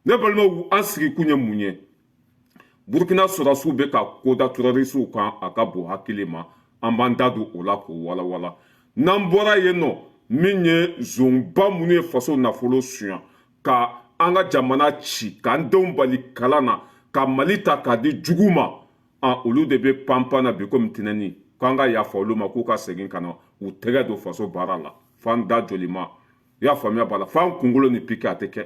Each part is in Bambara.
Ne balimaw, an sigikun ye mun ye? Burukina sɔrɔdasiw bɛ ka ko da terroristew kan, a ka bon hakili ma. An b'an da don o la k'o walawala. N'an bɔra yen nɔ, min ye zonba minnu ye faso nafolo suɲa, ka an ka jamana ci, k'an denw bali kalan na, ka Mali ta k'a di jugu ma, a olu de bɛ panpan na bi komi tɛnɛni, k'an ka yafa olu ma, k'u ka segin ka na u tɛgɛ don faso baara la. F'an da joli ma, i y'a faamuya b'a la, f'an kunkolo ni pike, a tɛ kɛ.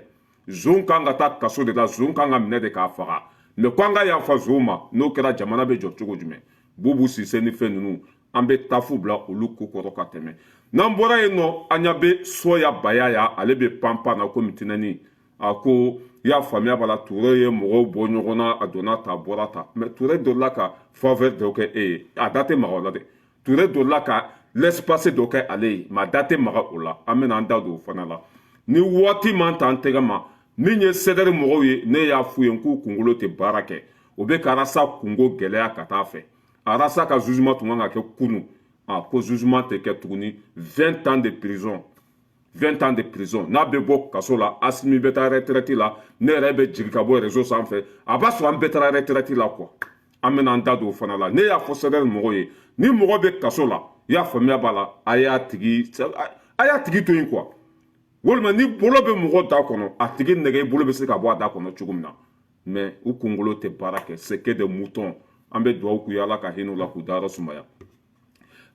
Zon kan ka taa kaso de la, zon kan ka minɛ de k'a faga. Mais ko an ka yafa zon ma, n'o kɛra, jamana bɛ jɔ cogo jumɛn? Bubu Sise ni fɛn ninnu, an bɛ tafu bila olu ko kɔrɔ ka tɛmɛ. N'an bɔra yen nɔ, an ɲɛ bɛ Sɔya Bayaya, ale bɛ panpan na komi tɛnɛni. A ko, i y'a faamuya b'a la, Ture ye mɔgɔw bɔ ɲɔgɔn na, a donna ta, a bɔra ta. Mais Ture delila ka faveur dɔ kɛ e ye, a da tɛ maga o la dɛ. Ture delila ka laissez-passer dɔ kɛ ale ye, mais a da tɛ maga o la. An bɛna an da don o fana la ni waati man t'an tɛgɛ ma. Min ye CDR mɔgɔw ye, ne y'a f'u ye k'u kunkolo tɛ baara kɛ. O bɛ ka Arasa kungo gɛlɛya ka taa fɛ. Arasa ka jugement tun kan ka kɛ kunu, a ko jugement tɛ kɛ tuguni. 20 ans de prison, 20 ans de prison. N'a bɛ bɔ kaso la, Asimi bɛ taa retraite la, ne yɛrɛ bɛ jigin ka bɔ réseau sanfɛ, a b'a sɔrɔ an bɛɛ taara retraite la quoi. An bɛna an da don o fana la. Ne y'a fɔ CDR mɔgɔw ye, ni mɔgɔ bɛ kaso la, i y'a faamuya b'a la, a y'a tigi to yen quoi. Walima ni bolo bɛ mɔgɔ da kɔnɔ, a tigi nɛgɛ, i bolo bɛ se ka bɔ a da kɔnɔ cogo min na. Mais u kunkolo tɛ baara kɛ, c'est que des moutons. An bɛ dugawu k'u ye, Ala ka hinɛ u la, k'u dayɔrɔ sumaya.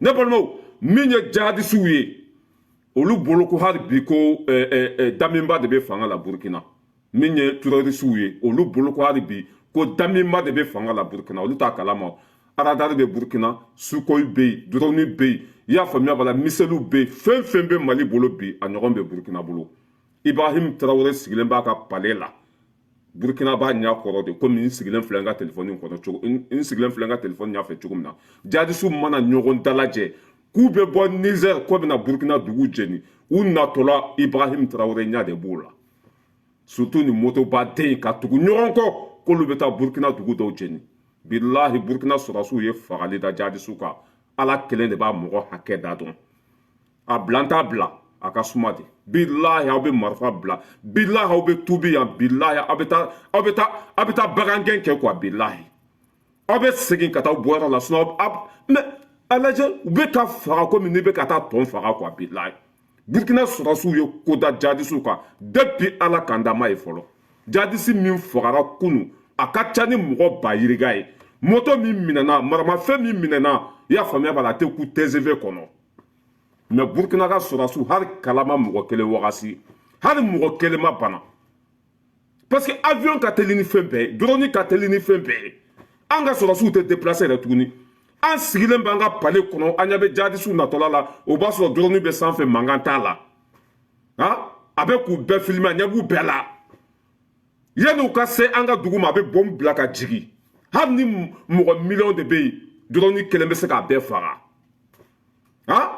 Ne balimaw, min ye jihadisiw ye, olu bolo ko hali bi ko Damiba de bɛ fanga la Burukina. Min ye terrorisiw ye, olu bolo ko hali bi ko Damiba de bɛ fanga la Burukina. Olu t'a kalama, radar bɛ Burukina, Sukhoi bɛ yen, drone bɛ yen, i y'a faamuya b'a la, missilew bɛ yen. Fɛn fɛn bɛ Mali bolo bi, a ɲɔgɔn bɛ Burukina bolo. Ibrahim Tarawele sigilen b'a ka palais la, Burukina b'a ɲɛ kɔrɔ de, komi n sigilen filɛ n ka telefɔni kɔnɔ cogo, n sigilen filɛ n ka telefɔni ɲɛfɛ cogo min na. Jihadisiw mana ɲɔgɔn dalajɛ k'u bɛ bɔ Niger k'u bɛna Burukina dugu jeni, u natɔla, Ibrahim Tarawele ɲɛ de b'o la. Surtout ni motobaden ka tugu ɲɔgɔn kɔ k'olu bɛ taa Burukina dugu dɔw jeni. Bilahi, Burukina sɔrɔdasiw ye fagali da jihadisiw kan, Ala kelen de b'a mɔgɔ hakɛ da dɔn. A bila n t'a bila, a ka suma de. Bilahi, aw bɛ marifa bila, bilahi, aw bɛ tubi yan, bilahi, aw bɛ taa bagangɛn kɛ quoi. Bilahi, aw bɛ segin ka taa bɔyɔrɔ la, sinon mais a lajɛ, u bɛ ka faga komi n'i bɛ ka taa tɔn faga quoi. Bilahi, Burukina sɔrɔdasiw ye ko da jihadisiw kan depuis Ala k'an da ma ye fɔlɔ. Jihadisi min fagara kunu, a ka ca ni mɔgɔ ba yirika ye. Moto min minɛna, maramafɛn min minɛna, i y'a faamuya b'a la, a tɛ ku TGV kɔnɔ. Mais Burukina ka sɔrɔdasiw, hali kalama mɔgɔ kelen wagasi, hali mɔgɔ kelen ma bana, parce que avion ka teli ni fɛn bɛɛ ye, drone ka teli ni fɛn bɛɛ ye. An ka sɔrɔdasiw tɛ déplacer yɛrɛ tuguni. An sigilen b'an ka palais kɔnɔ, an ɲɛ bɛ jihadisiw natɔla la, o b'a sɔrɔ drone bɛ sanfɛ, mankan t'a la. Han, a bɛ k'u bɛɛ filmer, a ɲɛ b'u bɛɛ la. Yanni u ka se an ka dugu ma, a bɛ bombe bila ka jigin. Hali ni mɔgɔ miliyɔn de bɛ yen, drone kelen bɛ se k'a bɛɛ faga. Han,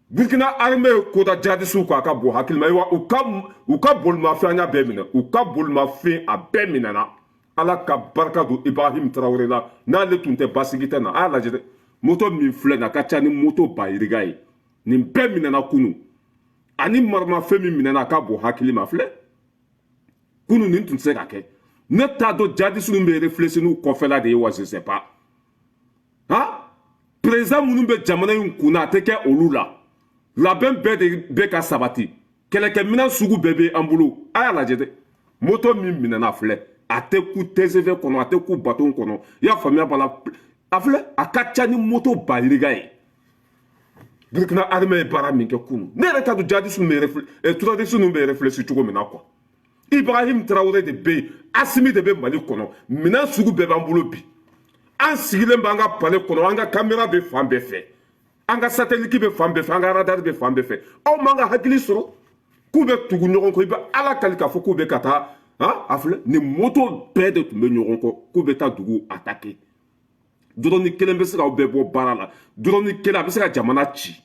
Burkina armée ye koda jihadisiw kan, a ka bon hakili ma. Ayiwa, u ka bolimafɛn, an y'a bɛɛ minɛ, u ka bolimafɛn a bɛɛ minɛna. Ala ka barika don Ibrahim Tarawele la, n'ale tun tɛ, basigi tɛ na. A y'a lajɛ dɛ, moto min filɛ nin, a ka ca ni moto ba yirika ye. Nin bɛɛ minɛna kunu, ani maramafɛn min minɛna, a ka bon hakili ma. Filɛ kunu, nin tun tɛ se ka kɛ. Ne t'a dɔn jihadisiw bɛ réfléchir n'u kɔfɛla de ye wa, je sais pas. Han, président minnu bɛ jamana in kunna, a tɛ kɛ olu la. Labɛn bɛɛ de bɛ ka sabati, kɛlɛkɛminɛn sugu bɛɛ bɛ an bolo. A y'a lajɛ dɛ, moto min minɛna filɛ, a tɛ ku TGV kɔnɔ, a tɛ ku bateau kɔnɔ. I y'a faamuya b'a la, a filɛ, a ka ca ni moto ba yirika ye. Burukina armée ye baara min kɛ kunu, ne yɛrɛ t'a dɔn jihadisiw bɛ, terroristes ninnu bɛ réfléchir cogo min na quoi. Ibrahim Traoré de bɛ yen, Asimi de bɛ Mali kɔnɔ, minɛn sugu bɛɛ b'an bolo bi. An sigilen b'an ka palais kɔnɔ, an ka caméra bɛ fan bɛɛ fɛ, an ka satellite bɛ fan bɛɛ fɛ, an ka radar bɛ fan bɛɛ fɛ. Aw man ka hakili sɔrɔ k'u bɛ tugu ɲɔgɔn kɔ, i bɛ Ala kali k'a fɔ k'u bɛ ka taa. Han, a filɛ nin, moto bɛɛ de tun bɛ ɲɔgɔn kɔ k'u bɛ taa dugu attaquer. Drone kelen bɛ se k'aw bɛɛ bɔ baara la, drone kelen a bɛ se ka jamana ci.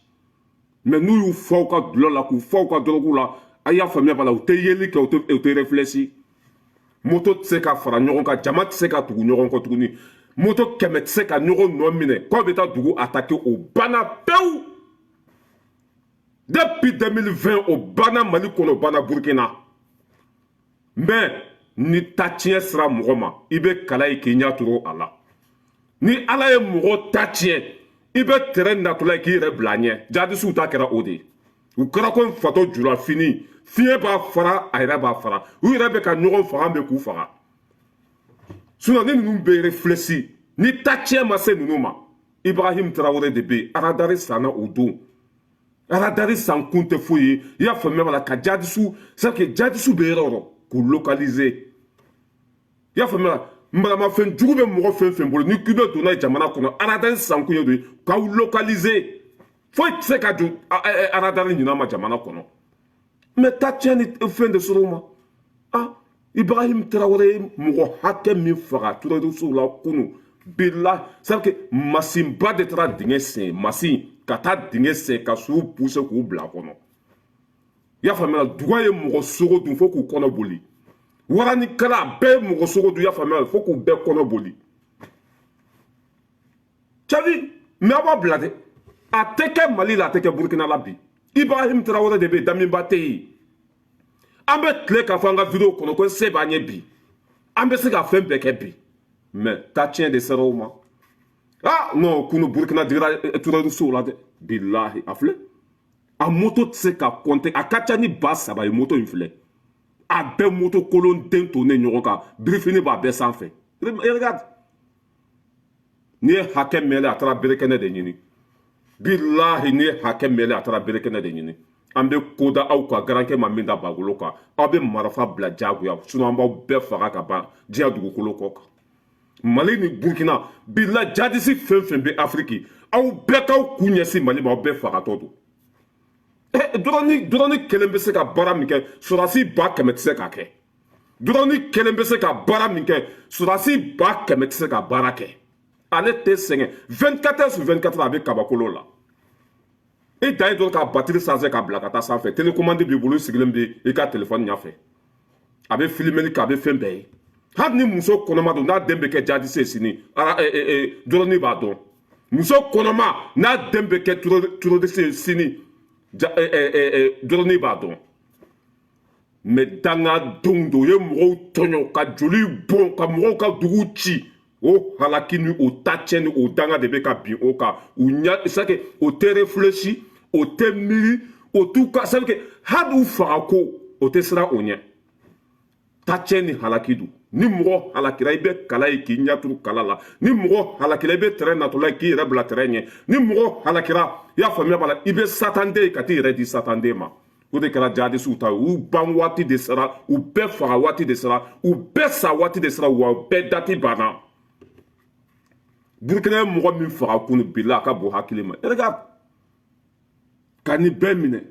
Mais n'u y'u fɔ aw ka dulɔ la, k'u fɔ aw ka dɔrɔgu la, a y'a faamuya b'a la, u tɛ yeli kɛ, u tɛ réfléchir. Moto tɛ se ka fara ɲɔgɔn kan, jama tɛ se ka tugu ɲɔgɔn kɔ tuguni, moto 100 tɛ se ka ɲɔgɔn nɔ minɛ k'aw bɛ taa dugu attaquer. O banna pewu depuis 2020, o banna Mali kɔnɔ, o banna Burukina. Mais ni ta tiɲɛ sera mɔgɔ ma, i bɛ kala ye k'i ɲɛ turu a la. Ni Ala ye mɔgɔ ta tiɲɛ, i bɛ tɛrɛ natɔla ye k'i yɛrɛ bila a ɲɛ. Jadisiw ta kɛra o de ye. U kɛra ko fatɔ jula fini, fiɲɛ b'a fara, a yɛrɛ b'a fara, u yɛrɛ bɛ ka ɲɔgɔn faga, bɛ k'u faga. Sinon ni ninnu bɛ réfléchi, ni ta tiɲɛ ma se ninnu ma, Ibrahim Traoré de bɛ yen. Aradari sanna o don, aradari san kun tɛ foyi ye, i y'a faamuya b'a la, ka jadisiw, c'est que jadisiw bɛ yɔrɔ o yɔrɔ k'u localiser, i y'a faamuya. Maramafɛn jugu bɛ mɔgɔ fɛn fɛn bolo, ni k'i bɛ don n'a ye jamana kɔnɔ, aradari san kun ye de k'aw localiser. Foyi tɛ se ka don aradari ɲinan ma jamana kɔnɔ. Mais ta tiɲɛ ni fɛn de sɔrɔ o ma. Ah, Ibrahim Traoré ye mɔgɔ hakɛ min faga terroristew la kunun, bila, c'est que masinba de taara dingɛ sen, masin ka taa dingɛ sen ka suw pousser k'u bila a kɔnɔ, i y'a faamuya. Duga ye mɔgɔ sogo dun fo k'u kɔnɔ boli, waranikala bɛɛ ye mɔgɔ sogo dun, i y'a faamuya, fo k'u bɛɛ kɔnɔ boli. Cadi, mais aw b'a bila dɛ, a tɛ kɛ Mali la, a tɛ kɛ Burukina la bi. Ibrahim Traoré de bɛ yen, damiba tɛ yen. An bɛ tile k'a fɔ an ka vidéo kɔnɔ ko se b'an ye bi, an bɛ se ka fɛn bɛɛ kɛ bi, mais ta tiɲɛ de sera o ma. Ah non, kunu Burukina digira terroristew la dɛ, bilahi. A filɛ, a moto tɛ se ka compter, a ka ca ni 3000 ye. Moto in filɛ, a bɛɛ moto kolon den tonnen ɲɔgɔn kan, birifini b'a bɛɛ sanfɛ. Regarde, n'i ye hakɛ mɛnɛ, a taara berekɛnɛ de ɲini. Bilahi, n'i ye hakɛ mɛnɛ, a taara berekɛnɛ de ɲini. An bɛ ko da aw kan, garankɛ ma min da bagolo kan, aw bɛ marifa bila diyagoya, sinon an b'aw bɛɛ faga ka ban diɲɛ dugukolo kɔ kan. Mali ni Burukina, bila, jadisi fɛn fɛn bɛ Afiriki, aw bɛɛ k'aw kun ɲɛsin Mali ma, aw bɛɛ fagatɔ don. Drone kelen bɛ se ka baara min kɛ, sɔrɔdasi 100 000 tɛ se k'a kɛ. Drone kelen bɛ se ka baara min kɛ, sɔrɔdasi 100 000 tɛ se ka baara kɛ. Ale tɛ sɛgɛn, 24 heures sur 24, a bɛ kabakolo la. E dan ye dɔrɔn ka batterie charger ka bila ka taa sanfɛ. Télécommande b'i bolo, i sigilen bɛ i ka téléphone ɲɛfɛ, a bɛ filmeli kɛ, a bɛ fɛn bɛɛ ye. Hali ni muso kɔnɔma don, n'a den bɛ kɛ jadise ye sini, drone b'a dɔn. Muso kɔnɔma n'a den bɛ kɛ terroriste ye sini, drone b'a dɔn. Mais dangadenw don, u ye mɔgɔw tɔɲɔ ka joli bɔn, ka mɔgɔw ka dugu ci. O halaki ni o tacɛ ni o danga de bɛ ka bin o kan. U ɲa, c'est que o tɛ réfléchi, o tɛ miiri, o t'u ka, c'est que hali u faga ko o tɛ siran o ɲɛ. Tacɛ ni halaki don. Ni mɔgɔ halakira, i bɛ kala ye k'i ɲɛ turu kala la. Ni mɔgɔ halakira, i bɛ tɛrɛn natɔla ye k'i yɛrɛ bila tɛrɛn ɲɛ. Ni mɔgɔ halakira, i y'a faamuya b'a la, i bɛ satanden ye ka t'i yɛrɛ di satanden ma. O de kɛra jadisiw ta ye. U ban waati de sera, u bɛɛ faga waati de sera, u bɛɛ sa waati de sera, wa u bɛɛ dati banna. Burukina ye mɔgɔ min faga kunu, bila, a ka bon hakili ma. Regarde, ka nin bɛɛ minɛ,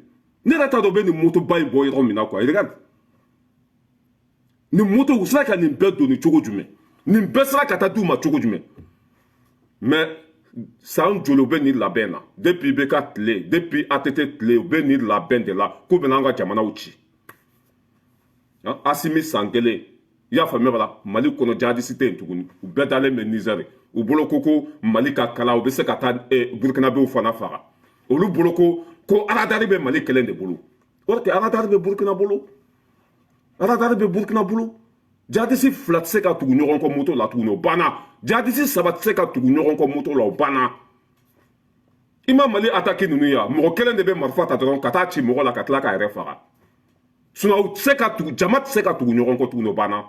ne yɛrɛ t'a dɔn u bɛ nin motoba in bɔ yɔrɔ min na quoi. Regarde nin moto, u sera ka nin bɛɛ doni cogo jumɛn? Nin bɛɛ sera ka taa d'u ma cogo jumɛn? Mais san joli u bɛ nin labɛn na? Depuis IBK tile, depuis ATT tile, u bɛ nin labɛn de la k'u bɛna an ka jamanaw ci. Asimi san kelen, i y'a faamuya b'a la, Mali kɔnɔ jadisi tɛ yen tuguni, u bɛɛ dalen bɛ Nizɛri. U bolo ko Mali ka kala, u bɛ se ka taa Burukinabew fana faga. Olu bolo ko aradari bɛ Mali kelen de bolo. O tɛ, aradari bɛ Burukina bolo, aradari bɛ Burukina bolo. Jadisi fila tɛ se ka tugu ɲɔgɔn kɔ moto la tuguni, o banna. Jadisi saba tɛ se ka tugu ɲɔgɔn kɔ moto la, o banna. I ma Mali attaque ninnu ye, mɔgɔ kelen de bɛ marifa ta dɔrɔn ka taa ci mɔgɔ la ka tila k'a yɛrɛ faga. Sinon u tɛ se ka tugu, jama tɛ se ka tugu ɲɔgɔn kɔ tuguni, o banna.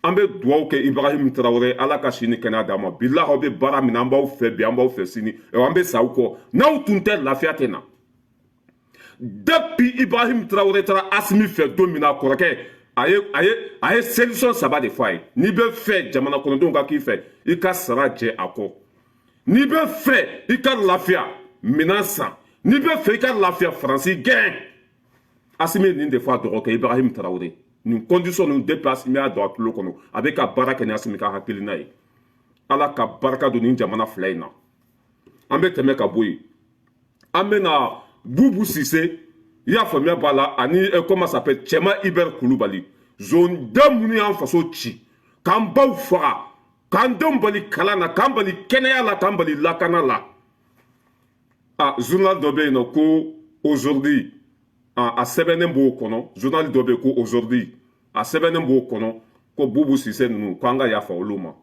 An bɛ dugawu kɛ Ibrahim Traoré, Ala ka sini kɛnɛya d'a ma. Bilahi, aw bɛ baara min na, an b'aw fɛ bi, an b'aw fɛ sini, an bɛ sa aw kɔ. N'aw tun tɛ, lafiya tɛ na. Depuis Ibrahim Traoré taara Asimi fɛ don min na, a kɔrɔkɛ a ye solution saba de fɔ a ye. N'i bɛ fɛ jamana kɔnɔdenw ka k'i fɛ, i ka sara jɛ a kɔ. N'i bɛ fɛ i ka lafiya, minɛn san. N'i bɛ fɛ i ka lafiya, Faransi gɛn. Asimi ye nin de fɔ a dɔgɔkɛ Ibrahim Traoré. Nin condition ninnu, depuis Asimi y'a don a tulo kɔnɔ, a bɛ ka baara kɛ ni Asimi ka hakilina ye. Ala ka barika don nin jamana fila in na. An bɛ tɛmɛ ka bɔ yen, an bɛ na Bubu Sise, i y'a faamuya b'a la, ani comment s'appelle, Cɛma Ibɛri Kulubali, zonden minnu y'an faso ci, k'an baw faga, k'an denw bali kalan na, k'an bali kɛnɛya la, k'an bali lakana la. A journal dɔ bɛ yen nɔ ko Aujourd'hui, a sɛbɛnnen b'o kɔnɔ. Journal dɔ bɛ yen ko Aujourd'hui, A sɛbɛnnen b'o kɔnɔ ko Bubu Sise ninnu, ko an ka yafa olu ma,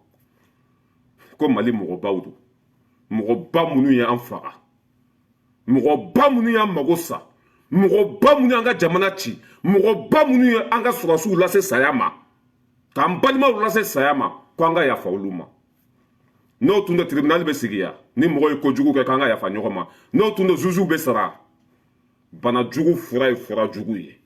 ko Mali mɔgɔbaw don. Mɔgɔba minnu ye an faga, mɔgɔba minnu y'an mago sa, mɔgɔba minnu y'an ka jamana ci, mɔgɔba minnu ye an ka sɔrɔsiw lase saya ma, k'an balimaw lase saya ma, ko an ka yafa olu ma. N'o tun tɛ, tribunal bɛ sigi yan. Ni mɔgɔ ye kojugu kɛ, k'an ka yafa ɲɔgɔn ma. N'o tun tɛ, zuzuw bɛ sara. Bana jugu fura ye fura jugu ye.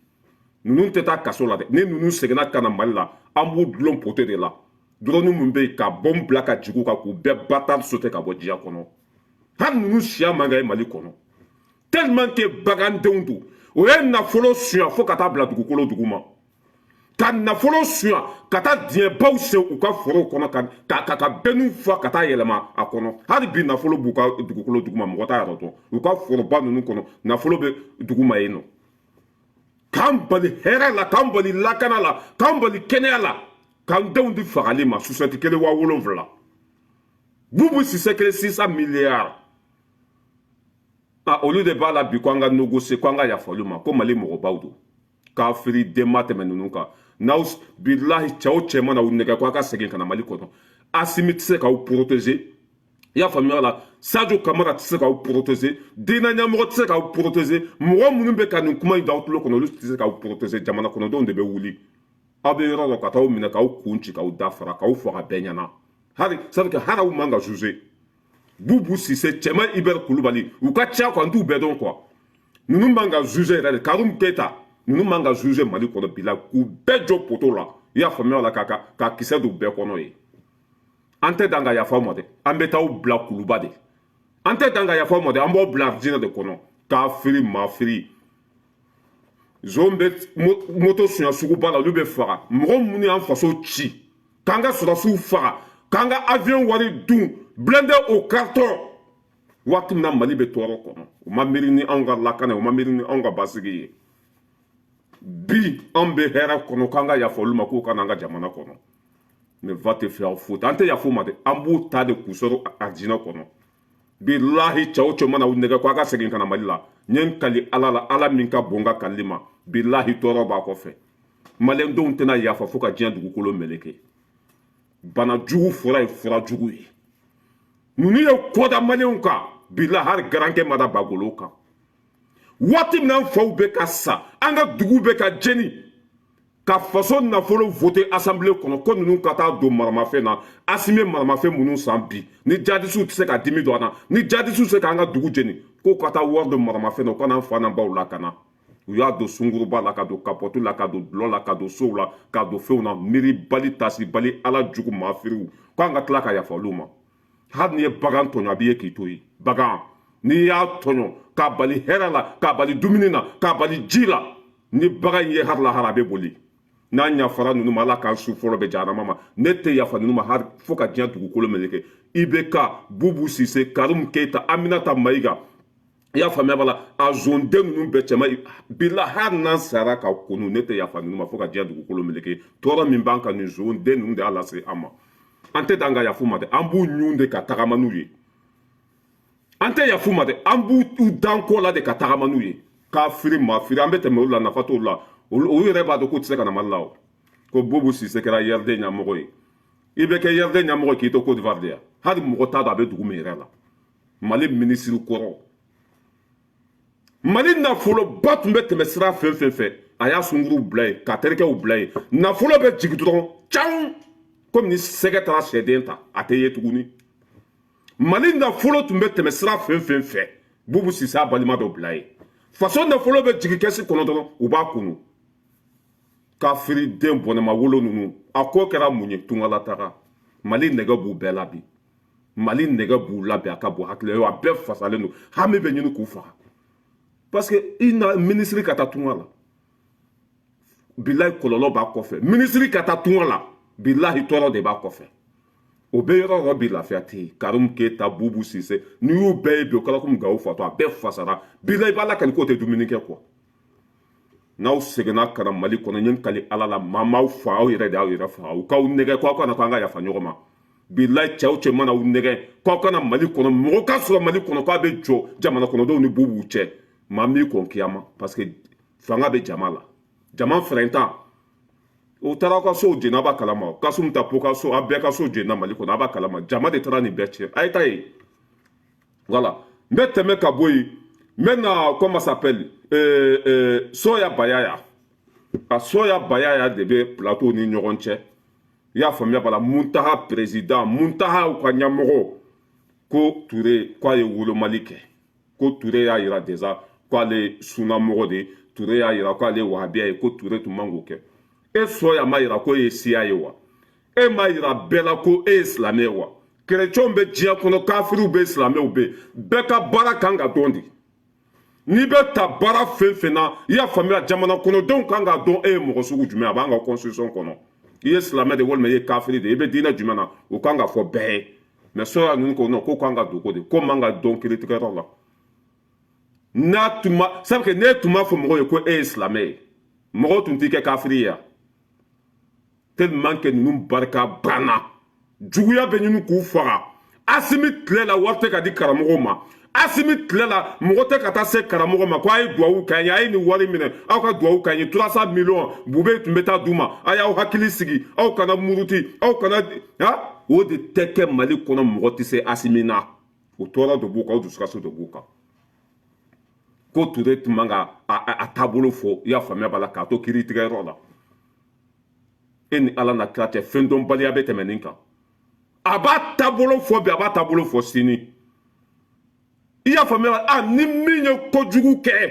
Ninnu tɛ taa kaso la dɛ. Ni ninnu seginna ka na Mali la, an b'u dulon poteau de la. Drone min bɛ yen ka bɔn bila ka jigin u kan, k'u bɛɛ bâtard sauter ka bɔ diɲɛ kɔnɔ. Hali ninnu siya man ka ye Mali kɔnɔ, tellement que bagandenw don. O ye nafolo suɲa fo ka taa bila dugukolo duguma, ka nafolo suɲa ka taa diɲɛbaw sen u ka forow kɔnɔ, ka bɛnniw fa ka taa yɛlɛma a kɔnɔ. Hali bi nafolo b'u ka dugukolo duguma, mɔgɔ t'a yɛrɛ dɔn. U ka foroba ninnu kɔnɔ, nafolo bɛ duguma yen nɔ. K'an bali hɛrɛ la, k'an bali lakana la, k'an bali kɛnɛya la, k'an denw di fagali ma. Susɛti kelen 7000, Bubu Sise kelen 600 milliards. A olu de b'a la bi ko an ka négocier, ko an ka yafa olu ma, ko Mali mɔgɔbaw don. Kafiri den ma tɛmɛ ninnu kan. N'aw bilahi, cɛw cɛ mana u nɛgɛ ko a ka segin ka na Mali kɔnɔ, Asimi tɛ se k'aw protéger. I y'a faamuya la? Sadio Kamara tɛ se k'aw protéger, diinɛ ɲɛmɔgɔ tɛ se k'aw protéger, mɔgɔ minnu bɛ ka nin kuma in da aw tulo kɔnɔ, olu tɛ se k'aw protéger. Jamana kɔnɔdenw de bɛ wuli. Aw bɛ yɔrɔ dɔ ka t'aw minɛ, k'aw kun ci, k'aw da fara, k'aw faga bɛɛ ɲɛna. Hali c'est à dire que hali aw man ka juger. Bubu Sise, Cɛman Ibɛri Kulubali, u ka ca quoi, n t'u bɛɛ dɔn quoi. Ninnu man ka juger yɛrɛ de. Karim Keyita, ninnu man ka juger Mali kɔnɔ bi la, k'u bɛɛ jɔ poteau la. I y'a faamuya la? Ka kisɛ don bɛɛ kɔnɔ ye. An tɛ dan ka yafa ma dɛ, an bɛ t'aw bila kuluba de. An tɛ dan ka yafa ma dɛ, an b'aw bila arijinɛ de kɔnɔ. Kafiri mafiri zon bɛ moto suɲɛ suguba la, olu bɛ faga. Mɔgɔ minnu y'an faso ci, k'an ka sɔrɔsiw faga, k'an ka avion wari dun, blindé au carton, waati min na Mali bɛ tɔɔrɔ kɔnɔ, u ma miiri ni anw ka lakana, u ma miiri ni anw ka basigi ye. Bi anw bɛ hɛrɛ kɔnɔ, k'an ka yafa olu ma, k'u ka n'an ka jamana kɔnɔ. Mais va te faire foutre. An tɛ yafa u ma dɛ, an b'u ta de k'u sɔrɔ arijinɛ kɔnɔ. Bilahi, cɛw cɛ mana u nɛgɛ ko a ka segin ka na Mali la, n ye n kali Ala la, Ala min ka bon ka kalili ma, bilahi tɔɔrɔ b'a kɔfɛ. Maliyɛndenw tɛna yafa fo ka diɲɛ dugukolo meleke. Bana jugu fura ye fura jugu ye. Ninnu ye kɔda maliyɛnw kan. Bilahi, hali garankɛ ma da bagolo kan. Waati min an faw bɛ ka sa, an ka dugu bɛ ka jeni, ka faso nafolo voté assemblée kɔnɔ ko ninnu ka taa don maramafɛn na. Asimi maramafɛn minnu san bi, ni jadisiw tɛ se ka dimi don an na, ni jadisiw tɛ se k'an ka dugu jeni, k'o ka taa wari don maramafɛn na, u ka n'an fa n'an baw lakana. U y'a don sunkuruba la, ka don kapɔti la, ka don dulɔ la, ka don sow la, ka don fɛnw na. Miiri bali, tasi bali, Ala jugu maafiriw, k'an ka tila ka yafa olu ma. Hali n'i ye bagan tɔɲɔ, a b'i ye k'i to yen. Bagan, n'i y'a tɔɲɔ k'a bali hɛrɛ la, k'a bali dumuni na, k'a bali ji la, ni bagan ye hari lahara, a bɛ boli. N'an yafara ninnu ma, Ala k'an su fɔlɔ bɛ jahanama ma. Ne tɛ yafa ninnu ma hali fo ka diɲɛ dugukolo meleke. IBK, Bubu Sise, Karim Keyita, Aminata Mayiga, i y'a faamuya b'a la, a zonden ninnu bɛɛ cɛma bila. Hali n'an sara ka kunu, ne tɛ yafa ninnu ma fo ka diɲɛ dugukolo meleke. Tɔɔrɔ min b'an kan, nin zonden ninnu de y'a lase an ma. An tɛ dan ka yafu ma dɛ, an b'u ɲun de ka tagama n'u ye. An tɛ yafu ma dɛ, an b'u dan kɔ la de ka tagama n'u ye. K'a firi maa firi, an bɛ tɛmɛ olu la, nafa t'olu la. Olu yɛrɛ b'a dɔn k'u tɛ se ka na Mali la. O ko Bobu Sise kɛra URD ɲɛmɔgɔ ye. I bɛ kɛ URD ɲɛmɔgɔ ye k'i to Côte d'Ivoire de yan, hali mɔgɔ t'a dɔn a bɛ dugu min yɛrɛ la. Mali minisiri kɔrɔ, Mali nafoloba tun bɛ tɛmɛ sira fɛn fɛn fɛ, a y'a sunkuruw bila yen, k'a terikɛw bila yen. Nafolo bɛ jigin dɔrɔn can, komi ni sɛgɛ taara sɛden ta, a tɛ ye tuguni. Mali nafolo tun bɛ tɛmɛ sira fɛn fɛn fɛ, Bubu Sise a balima dɔ bila yen. Faso nafolo bɛ jigin kɛsi kɔnɔ dɔrɔn, u b'a kunu. Kafiri den bɔnɛma wolo ninnu, a ko kɛra mun ye? Tungala taga Mali nɛgɛ b'u bɛɛ la bi. Mali nɛgɛ b'u la bi, a ka bon hakili a bɛɛ fasalen don, hami bɛ ɲini k'u faga. Parce que i na minisiri ka taa tunga la, bilahi kɔlɔlɔ b'a kɔfɛ. Minisiri ka taa tunga la, bilahi tɔɔrɔ de b'a kɔfɛ. O bɛ yɔrɔ yɔrɔ bi, lafiya tɛ yen. Karim Keyita, Bubu Sise, n'i y'u bɛɛ ye bi, o kɛra komi Gawo fatɔ, a bɛɛ fasara. Bilahi, i b'a lakali k'o tɛ dumuni kɛ quoi. N'aw seginna ka na Mali kɔnɔ, n ye n kali Ala la, maa m'aw fa, aw yɛrɛ de y'aw yɛrɛ faga. U k'aw nɛgɛ ko aw kana, ko an ka yafa ɲɔgɔn ma. Bilahi, cɛw cɛ mana aw nɛgɛ k'aw kana Mali kɔnɔ, mɔgɔ ka sɔrɔ Mali kɔnɔ k'a bɛ jɔ jamana kɔnɔdenw ni Bubu cɛ, maa m'i kɔn kiyama. Parce que fanga bɛ jama la, jama fɛrɛntan. O taara aw ka sow jeni, a b'a kalama. Kasum Tapo ka so, a bɛɛ ka so jenina Mali kɔnɔ, a b'a kalama. Jama de taara nin bɛɛ tiɲɛ. A ye taa yen. Voilà, n bɛ tɛmɛ ka bɔ yen, n bɛ na, comment s'appelle, Soya Bayaya. A Soya Bayaya de bɛ plateau ni ɲɔgɔn cɛ, i y'a faamuya b'a la. Muntaha président, Muntaha ka ɲɛmɔgɔ ko Ture k'a ye wolomali kɛ, ko Ture y'a yira déjà k'ale sunnamɔgɔ de ye, Ture y'a yira k'ale ye wahabiya ye, ko Ture tun man k'o kɛ. E Soya ma yira ko e ye siya ye wa? E ma yira bɛɛ la ko e ye silamɛ ye wa? Kerecɛnw bɛ diɲɛ kɔnɔ, kafiriw bɛ, silamɛw bɛ, bɛɛ ka baara kan ka dɔn de. N'i bɛ ta baara fɛn fɛn na, i y'a faamuya, jamana kɔnɔdenw kan k'a dɔn e ye mɔgɔ sugu jumɛn. A b'an ka constitution kɔnɔ, i ye silamɛ de walima i ye kafiri de, i bɛ diinɛ jumɛn na, o kan ka fɔ bɛɛ ye. Mais Soya ninnu ko non, ko kan ka dogo de, ko man ka dɔn kiiritigɛyɔrɔ la. N'a tun ma sabu n'e tun b'a fɔ mɔgɔw ye ko e ye silamɛ ye, mɔgɔw tun t'i kɛ kafiri ye yan. Tellement que ninnu barika banna, juguya bɛ ɲini k'u faga. Asimi tile la, wari tɛ ka di karamɔgɔw ma. Asimi tile la, mɔgɔ tɛ ka taa se karamɔgɔ ma ko a ye duwawu k'an ye, a ye nin wari minɛ, aw ka duwawu k'an ye. 300 millions Bube tun bɛ taa d'u ma, a y'aw hakili sigi, aw kana muruti, aw kana ha. O de tɛ kɛ Mali kɔnɔ. Mɔgɔ tɛ se Asimi na. O tɔɔrɔ de b'u kan, o dusukasi de b'u kan, ko Ture tun man ka a taabolo fɔ, i y'a faamuya b'a la, k'a to kiiritigɛyɔrɔ la. E ni Ala na kira cɛ, fɛn dɔnbaliya bɛ tɛmɛ nin kan. A b'a taabolo fɔ bi, a b'a taabolo fɔ sini, i y'a faamuya. A ni min ye kojugu kɛ,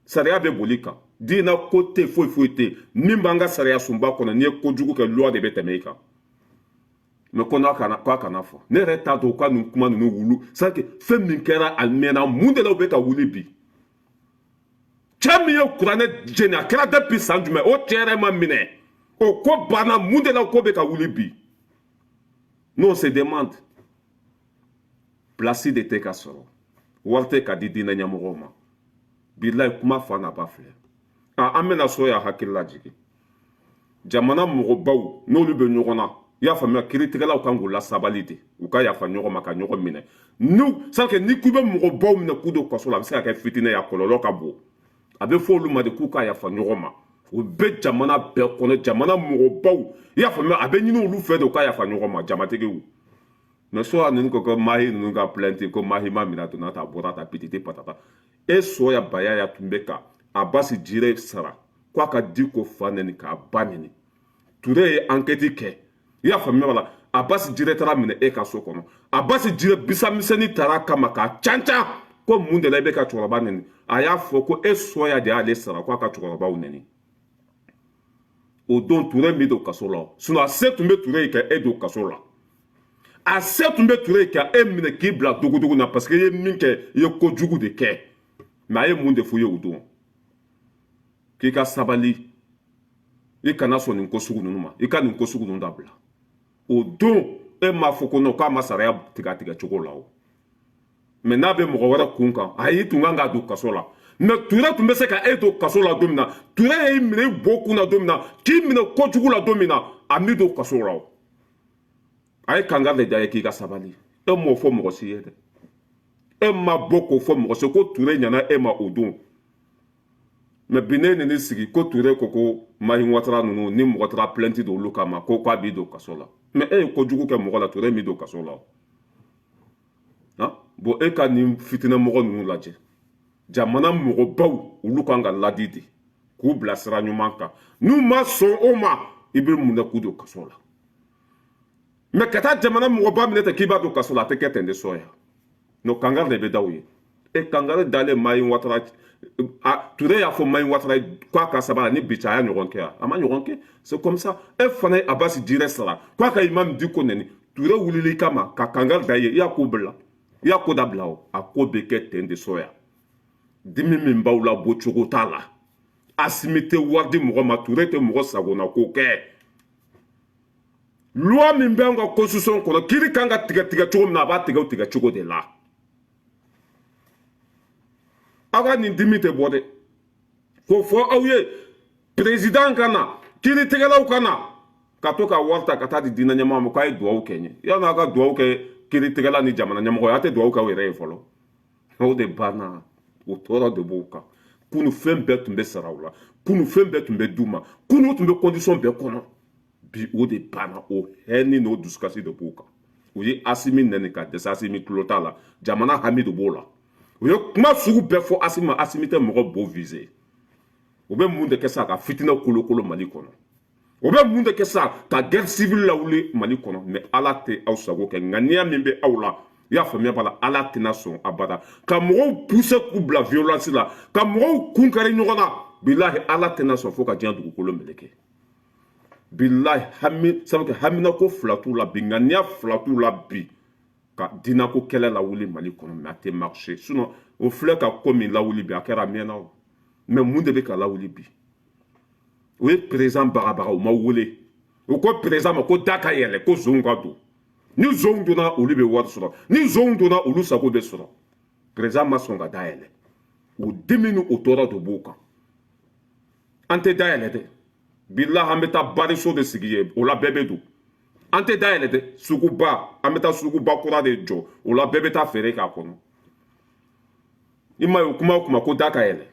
sariya bɛ boli kan. Diinɛ ko tɛ, foyi foyi tɛ min b'an ka sariya sunba kɔnɔ. N'i ye kojugu kɛ, loi de bɛ tɛmɛ i kan. Mais ko n'a kana, k'a kana fɔ. Ne yɛrɛ t'a dɔn u ka nin kuma ninnu wulu. C'est que fɛn min kɛra a mɛnna, mun de la u bɛ ka wuli bi? Cɛ min ye kuranɛ jeni, a kɛra depuis san jumɛn? O cɛ yɛrɛ ma minɛ, o ko banna. Mun de la ko bɛ ka wuli bi? Nous, on se demande. Place de tɛ ka sɔrɔ, wari tɛ ka di diinɛ ɲɛmɔgɔw ma. Bilayi, kuma fa n'a ba filɛ. An bɛna so y'a hakili lajigin. Jamana mɔgɔbaw, n'olu bɛ ɲɔgɔn na, i y'a faamuya, kiiritigɛlaw kan k'u lasabali de, u ka yafa ɲɔgɔn ma ka ɲɔgɔn minɛ. N'u c'est n'i k'i bɛ mɔgɔbaw minɛ k'u don kaso la, a bɛ se ka kɛ fitinɛ ye, a kɔlɔlɔ ka bon. A bɛ fɔ olu ma de k'u ka yafa ɲɔgɔn ma. O bɛ jamana bɛɛ kɔnɔ, jamana mɔgɔbaw, i y'a faamuya, a bɛ ɲini olu fɛ de, u ka yafa ɲɔgɔn ma, jamatigiw. Mais Soya ninnu ko Mahi ninnu ka plainte, ko Mahi ma minɛ, a donna ta, a bɔra ta, pititi patata. E Soya Bayaya tun bɛ ka Abasi Jire sara k'a ka Diko fa neni, k'a ba neni. Ture ye enquête kɛ, i y'a faamuya la. Abasi Jire taara minɛ e ka so kɔnɔ. Abasi Jire bisamisɛnnin taara kama k'a can can ko mun de la i bɛ ka cɛkɔrɔba neni? A y'a fɔ ko e Soya de y'ale sara k'a ka cɛkɔrɔbaw neni. O don, Ture min don kaso la, sinon a se tun bɛ Ture ye ka e don kaso la. A se tun bɛ Ture ye ka e minɛ k'i bila dogodogo na, parce que i ye min kɛ, i ye kojugu de kɛ. Mais a ye mun de f'u ye o don? K'i ka sabali, i kana sɔn nin ko sugu ninnu ma, i ka nin ko sugu ninnu dabila. O don, e m'a fɔ ko non, k'a ma sariya tigɛ a tigɛ cogo la. O mais n'a bɛ mɔgɔ wɛrɛ kun kan, ayi, tun kan k'a don kaso la. Mais Ture tun bɛ se ka e don kaso la don min na, Ture y'i minɛ i bo kun na don min na, k'i minɛ kojugu la don min na, a m'i don kaso la. O a ye kangari de da ye k'i ka sabali. E m'o fɔ mɔgɔ si ye dɛ. E ma bɔ k'o fɔ mɔgɔ si ko Ture ɲɛna e ma o don. Mais bi, ne ni sigi ko Ture ko Mahi Watara ninnu, ni mɔgɔ taara plainte don olu kama, ko k'a b'i don kaso la. Mais e ye kojugu kɛ mɔgɔ la, Ture m'i don kaso la. Han bon, e ka nin fitinɛ mɔgɔ ninnu lajɛ. Jamana mɔgɔbaw, olu kan ka ladi de, k'u bila sira ɲuman kan. N'u ma sɔn o ma, i bɛ mun k'u don kaso la? Mais ka taa jamana mɔgɔba minɛ ten k'i b'a don kaso la, a tɛ kɛ ten de. Sɔya no, kangari de bɛ da u ye. E kangari dalen Mahi Watara, a Ture y'a fɔ Mahi Watara k'a ka sabali ni bi cɛ, a y'a ɲɔgɔn kɛ, a ma ɲɔgɔn kɛ. C'est comme ça. E fana ye Abasi Jire sara k'a ka imam Diko neni. Ture wulili kama ka kangari da i ye, i y'a ko bila, i y'a ko dabila. O a ko bɛ kɛ ten de. Sɔya, dimi min b'aw la, bɔ cogo t'a la. Asimi tɛ wari di mɔgɔ ma, Ture tɛ mɔgɔ sagona ko kɛ. Loi min bɛ an ka constitution kɔnɔ, kiiri kan ka tigɛ tigɛ cogo min na, a b'a tigɛ o tigɛ cogo de la. Aw ka nin dimi tɛ bɔ dɛ. K'o fɔ aw ye, président ka na, kiiritigɛlaw ka na, ka to ka wari ta ka taa di diinɛ ɲɛmɔgɔ ma k'a ye duwawu kɛ n ye. Yanni aw ka duwawu kɛ kiiritigɛla ni jamana ɲɛmɔgɔ ye, aw tɛ duwawu kɛ aw yɛrɛ ye fɔlɔ. O de banna, o tɔɔrɔ de b'o kan. Kunu, fɛn bɛɛ tun bɛ sara u la. Kunu fɛn bɛɛ tun bɛ d'u ma, kunu tun bɛ condition bɛɛ kɔnɔ. Bi o de banna, o haine n'o dusukasi de b'u kan. U ye Asimi nɛni ka dɛsɛ, Asimi tulo t'a la. Jamana hami de b'o la. U ye kuma sugu bɛɛ fɔ Asimi ma, Asimi tɛ mɔgɔ bo viser. U bɛ mun de kɛ sa ka fitinɛ kolokolo Mali kɔnɔ? O bɛ mun de kɛ sa ka guerre civile lawuli Mali kɔnɔ? Mais Ala tɛ aw sago kɛ. Ŋaniya min bɛ aw la, i y'a faamuya b'a la, Ala tɛna sɔn abada ka mɔgɔw pousser k'u bila violence la, ka mɔgɔw kun kari ɲɔgɔn na. Bilahi, Ala tɛna sɔn fo ka diɲɛ dugukolo meleke. Bilahi, hami sabu kɛ haminako fila t'u la bi, ŋaniya fila t'u la bi ka dinako kɛlɛ lawuli Mali kɔnɔ. Mais a tɛ marcher. Sinon o filɛ ka ko min lawuli bi, a kɛra a mɛnna o. Mais mun de bɛ ka lawuli bi? O ye président bagabaga, u ma wele. U ko président ma ko da ka yɛlɛ, ko zonw ka don. Ni zonw donna, olu bɛ wari sɔrɔ. Ni zonw donna, olu sago bɛ sɔrɔ. Président ma sɔn ka da yɛlɛ. O dimi ni o tɔɔrɔ de b'o kan. An tɛ da yɛlɛ dɛ, bilahi. An bɛ taa bariso de sigi yen, o la bɛɛ bɛ don. An tɛ da yɛlɛ dɛ. Suguba, an bɛ taa suguba kura de jɔ, o la bɛɛ bɛ taa feere k'a kɔnɔ. I ma ye, o kuma o kuma ko da ka yɛlɛ,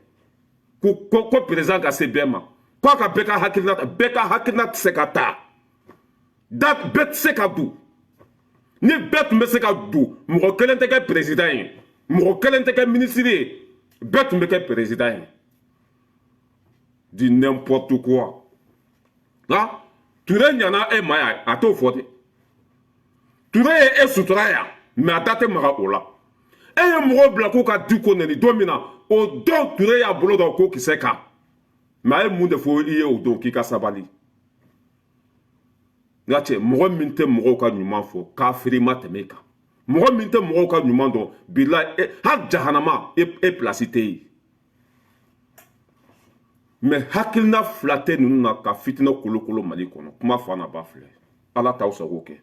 ko président ka se bɛɛ ma, ko a ka bɛɛ ka hakilina ta. Bɛɛ ka hakilina tɛ se ka ta da, bɛɛ tɛ se ka don. Ni bɛɛ tun bɛ se ka don, mɔgɔ kelen tɛ kɛ président ye, mɔgɔ kelen tɛ kɛ minisiri ye, bɛɛ tun bɛ kɛ président ye. Du n'importe quoi. Nka Ture ɲana e ma yan, a t'o fɔ dɛ. Ture ye e sutura yan, mais a da tɛ maga o la. E ye mɔgɔw bila k'u ka di ko nɛni don min na, o don Ture y'a bolo da ko kisɛ kan. Mais a ye mun de fɔ i ye o don? K'i ka sabali. N ka cɛ, mɔgɔ min tɛ mɔgɔw ka ɲuman fɔ, kafiri ma tɛmɛ e kan. Mɔgɔ min tɛ mɔgɔw ka ɲuman dɔn, bilahi, hali jahanama e place tɛ yen. Mais hakilina fila tɛ ninnu na ka fitinɛ kolokolo Mali kɔnɔ. Kuma fa na ba filɛ, Ala t'aw sago kɛ.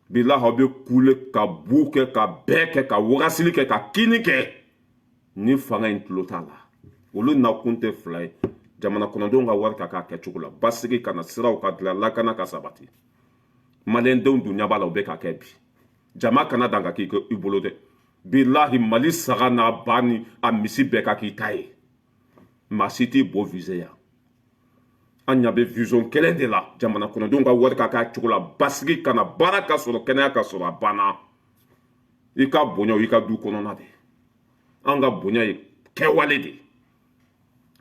Bilahi, aw bɛ kule ka bu kɛ, ka bɛɛ kɛ, ka wagasili kɛ, ka kini kɛ. Ni fanga in tulo t'a la, olu nakun tɛ fila ye: jamana kɔnɔdenw ka wari ka k'a kɛcogo la, basigi ka na, siraw ka dilan, lakana ka sabati. Maliyɛndenw dun ɲɛ b'a la, u bɛ ka kɛ bi. Jama kana dan ka k'i i bolo dɛ. Bilahi, Mali saga n'a ba ni a misi bɛɛ ka k'i ta ye. Maa si t'i bo viser yan. An ɲa bɛ vision kelen de la: jamana kɔnɔdenw ka wari ka k'a cogo la, basigi ka na, baara ka sɔrɔ, kɛnɛya ka sɔrɔ. A banna. I ka bonya, i ka du kɔnɔna de. An ka bonya ye kɛwale de.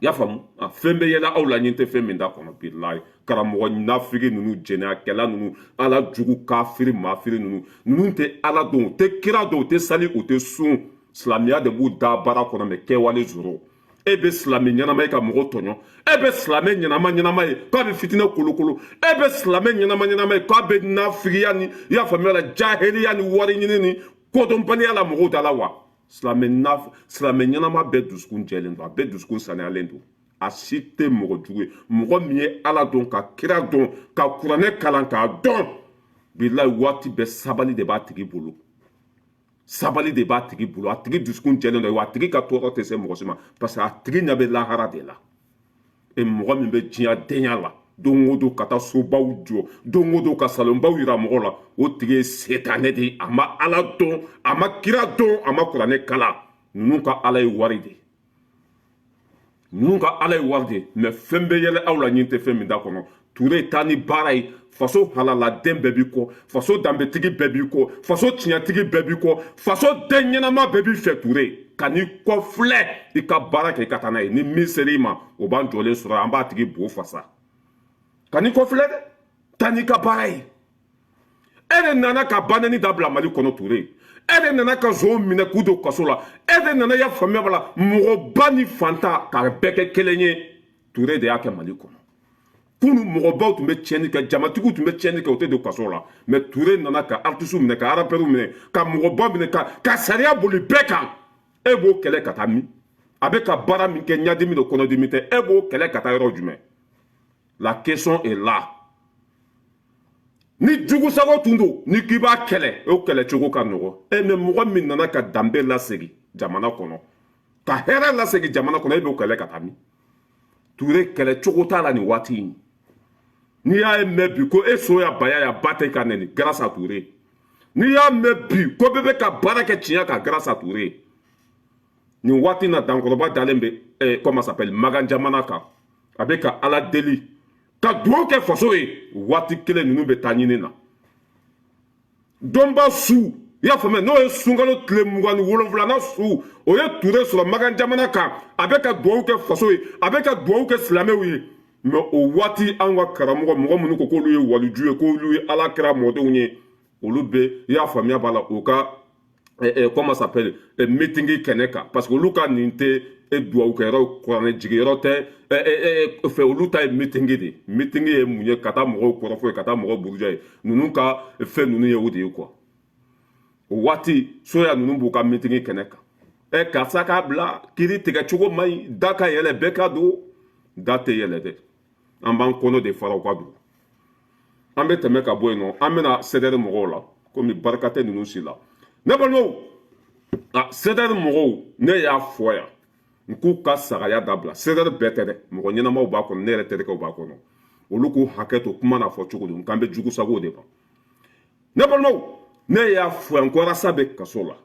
I y'a faamu? A fɛn bɛ yɛlɛ aw la, ɲin tɛ fɛn min da kɔnɔ. Bilahi, karamɔgɔ nafigi ninnu, jɛnɛyakɛla ninnu, Ala jugu kafiri mafiri ninnu, ninnu tɛ Ala dɔn, u tɛ kira dɔn, u tɛ sali, u tɛ sun. Silamɛya de b'u da baara kɔnɔ, mais kɛwale zoro. E bɛ silamɛ ɲɛnama ye ka mɔgɔ tɔɲɔ. E bɛ silamɛ ɲɛnama ɲɛnama ye k'a bɛ fitinɛ kolokolo. E bɛ silamɛ ɲɛnama ɲɛnama ye k'a bɛ nafigiya ni, i y'a faamuya la, jahiliya ni wari ɲini ni kodɔnbaliya la mɔgɔw da la wa. Silamɛ naf silamɛ ɲɛnama bɛɛ dusukun jɛlen don, a bɛɛ dusukun saniyalen don, a si tɛ mɔgɔ jugu ye. Mɔgɔ min ye Ala dɔn, ka kira dɔn, ka kuranɛ kalan k'a dɔn, bilahi, waati bɛɛ sabali de b'a tigi bolo, sabali de b'a tigi bolo. A tigi dusukun jɛlen don wa, a tigi ka tɔɔrɔ tɛ se mɔgɔ si ma, parce que a tigi ɲɛ bɛ lahara de la. E mɔgɔ min bɛ diɲɛ denya la, don o don ka taa sobaw jɔ, don o don ka salonbaw yira mɔgɔw la, o tigi ye setanɛ de ye. A ma Ala dɔn, a ma kira dɔn, a ma kuranɛ kalan. Ninnu ka Ala ye wari de, ninnu ka Ala ye wari de. Mais fɛn bɛ yɛlɛ aw la, ɲin tɛ fɛn min da kɔnɔ. Ture, taa ni baara ye. Faso halaladen bɛɛ b'i kɔ, faso danbetigi bɛɛ b'i kɔ, faso tiɲɛtigi bɛɛ b'i kɔ, faso den ɲɛnama bɛɛ b'i fɛ. Ture, ka n'i kɔ filɛ, i ka baara kɛ, i ka taa n'a ye. Ni min ser'i ma, o b'an jɔlen sɔrɔ, an b'a tigi bo fasa. Ka n'i kɔ filɛ dɛ, taa n'i ka baara ye. E de nana ka banɛni dabila Mali kɔnɔ. Ture, e de nana ka zonw minɛ k'u don kaso la. E de nana, ya faamuya b'a la, mɔgɔba ni fantan k'a bɛɛ kɛ kelen ye. Ture de y'a kɛ Mali kɔnɔ. Kunu mɔgɔbaw tun bɛ tiɲɛni kɛ, jamatigiw tun bɛ tiɲɛni kɛ, u tɛ don kaso la. Mais Ture nana ka artiste minɛ, ka rappeur minɛ, ka mɔgɔba minɛ, ka sariya boli bɛɛ kan. E b'o kɛlɛ ka taa min? A bɛ ka baara min kɛ, ɲadimi don, kɔnɔdimi tɛ. E b'o kɛlɛ ka taa yɔrɔ jumɛn? La question est là. Ni jugusago tun don, ni k'i b'a kɛlɛ, o kɛlɛ cogo ka nɔgɔ e. Mais mɔgɔ min nana ka danbe lasegin jamana kɔnɔ, ka hɛrɛ lasegin jamana kɔnɔ, e b'o kɛlɛ ka taa min? Ture, kɛlɛ cogo t'a la nin waati in. N'i y'a ye mɛn bi ko e so ya baya ya ba tɛ ka nɛni, grâce à Touré. N'i y'a mɛn bi ko bɛɛ bɛ ka baara kɛ tiɲɛ kan, grâce à Touré. Nin waati na, dankɔrɔba dalen bɛ. comment s'appelle, Magan jamana kan, a bɛ ka Ala deli ka dugawu kɛ faso ye. Waati kelen ninnu bɛ taa ɲini na dɔnba su, i y'a faamuya, n'o ye sunkalo tile 27nan su, o ye Ture sɔrɔ Magan jamana kan, a bɛ ka dugawu kɛ faso ye, a bɛ ka dugawu kɛ silamɛw ye. Mais o waati, anw ka karamɔgɔ, mɔgɔ minnu ko k'olu ye waliju ye, k'olu ye Ala kira mɔdenw ye, olu bɛ, i y'a faamuya b'a la, u ka comment s'appelle, meeting kɛnɛ kan, parce que olu ka nin tɛ dugawu kɛyɔrɔ, kuranɛ jigiyɔrɔ tɛ fɛ, olu ta ye meeting de. Meeting ye mun ye? Ka taa mɔgɔw kɔrɔfɔ ye, ka taa mɔgɔw buruja ye. Ninnu ka fɛn ninnu ye o de ye quoi. O waati, soya ninnu b'u ka meeting kɛnɛ kan, ɛ karisa k'a bila, kiiri tigɛ cogo man ɲi, da ka yɛlɛ, bɛɛ ka don. Da tɛ yɛlɛ dɛ, an b'an kɔnɔ de fara u ka don. An bɛ tɛmɛ ka bɔ yen nɔ, an bɛna CDR mɔgɔw la, komi barika tɛ ninnu si la. Ne balimaw, a CDR mɔgɔw, ne y'a fɔ yan n k'u ka sagaya dabila. CDR bɛɛ tɛ dɛ, mɔgɔ ɲɛnamaw b'a kɔnɔ, ne yɛrɛ terikɛw b'a kɔnɔ, olu k'u hakɛ to kuma n'a fɔ cogo don, k'an bɛ jugu sago de ma. Ne balimaw, ne y'a fɔ yan ko Arasa bɛ kaso la,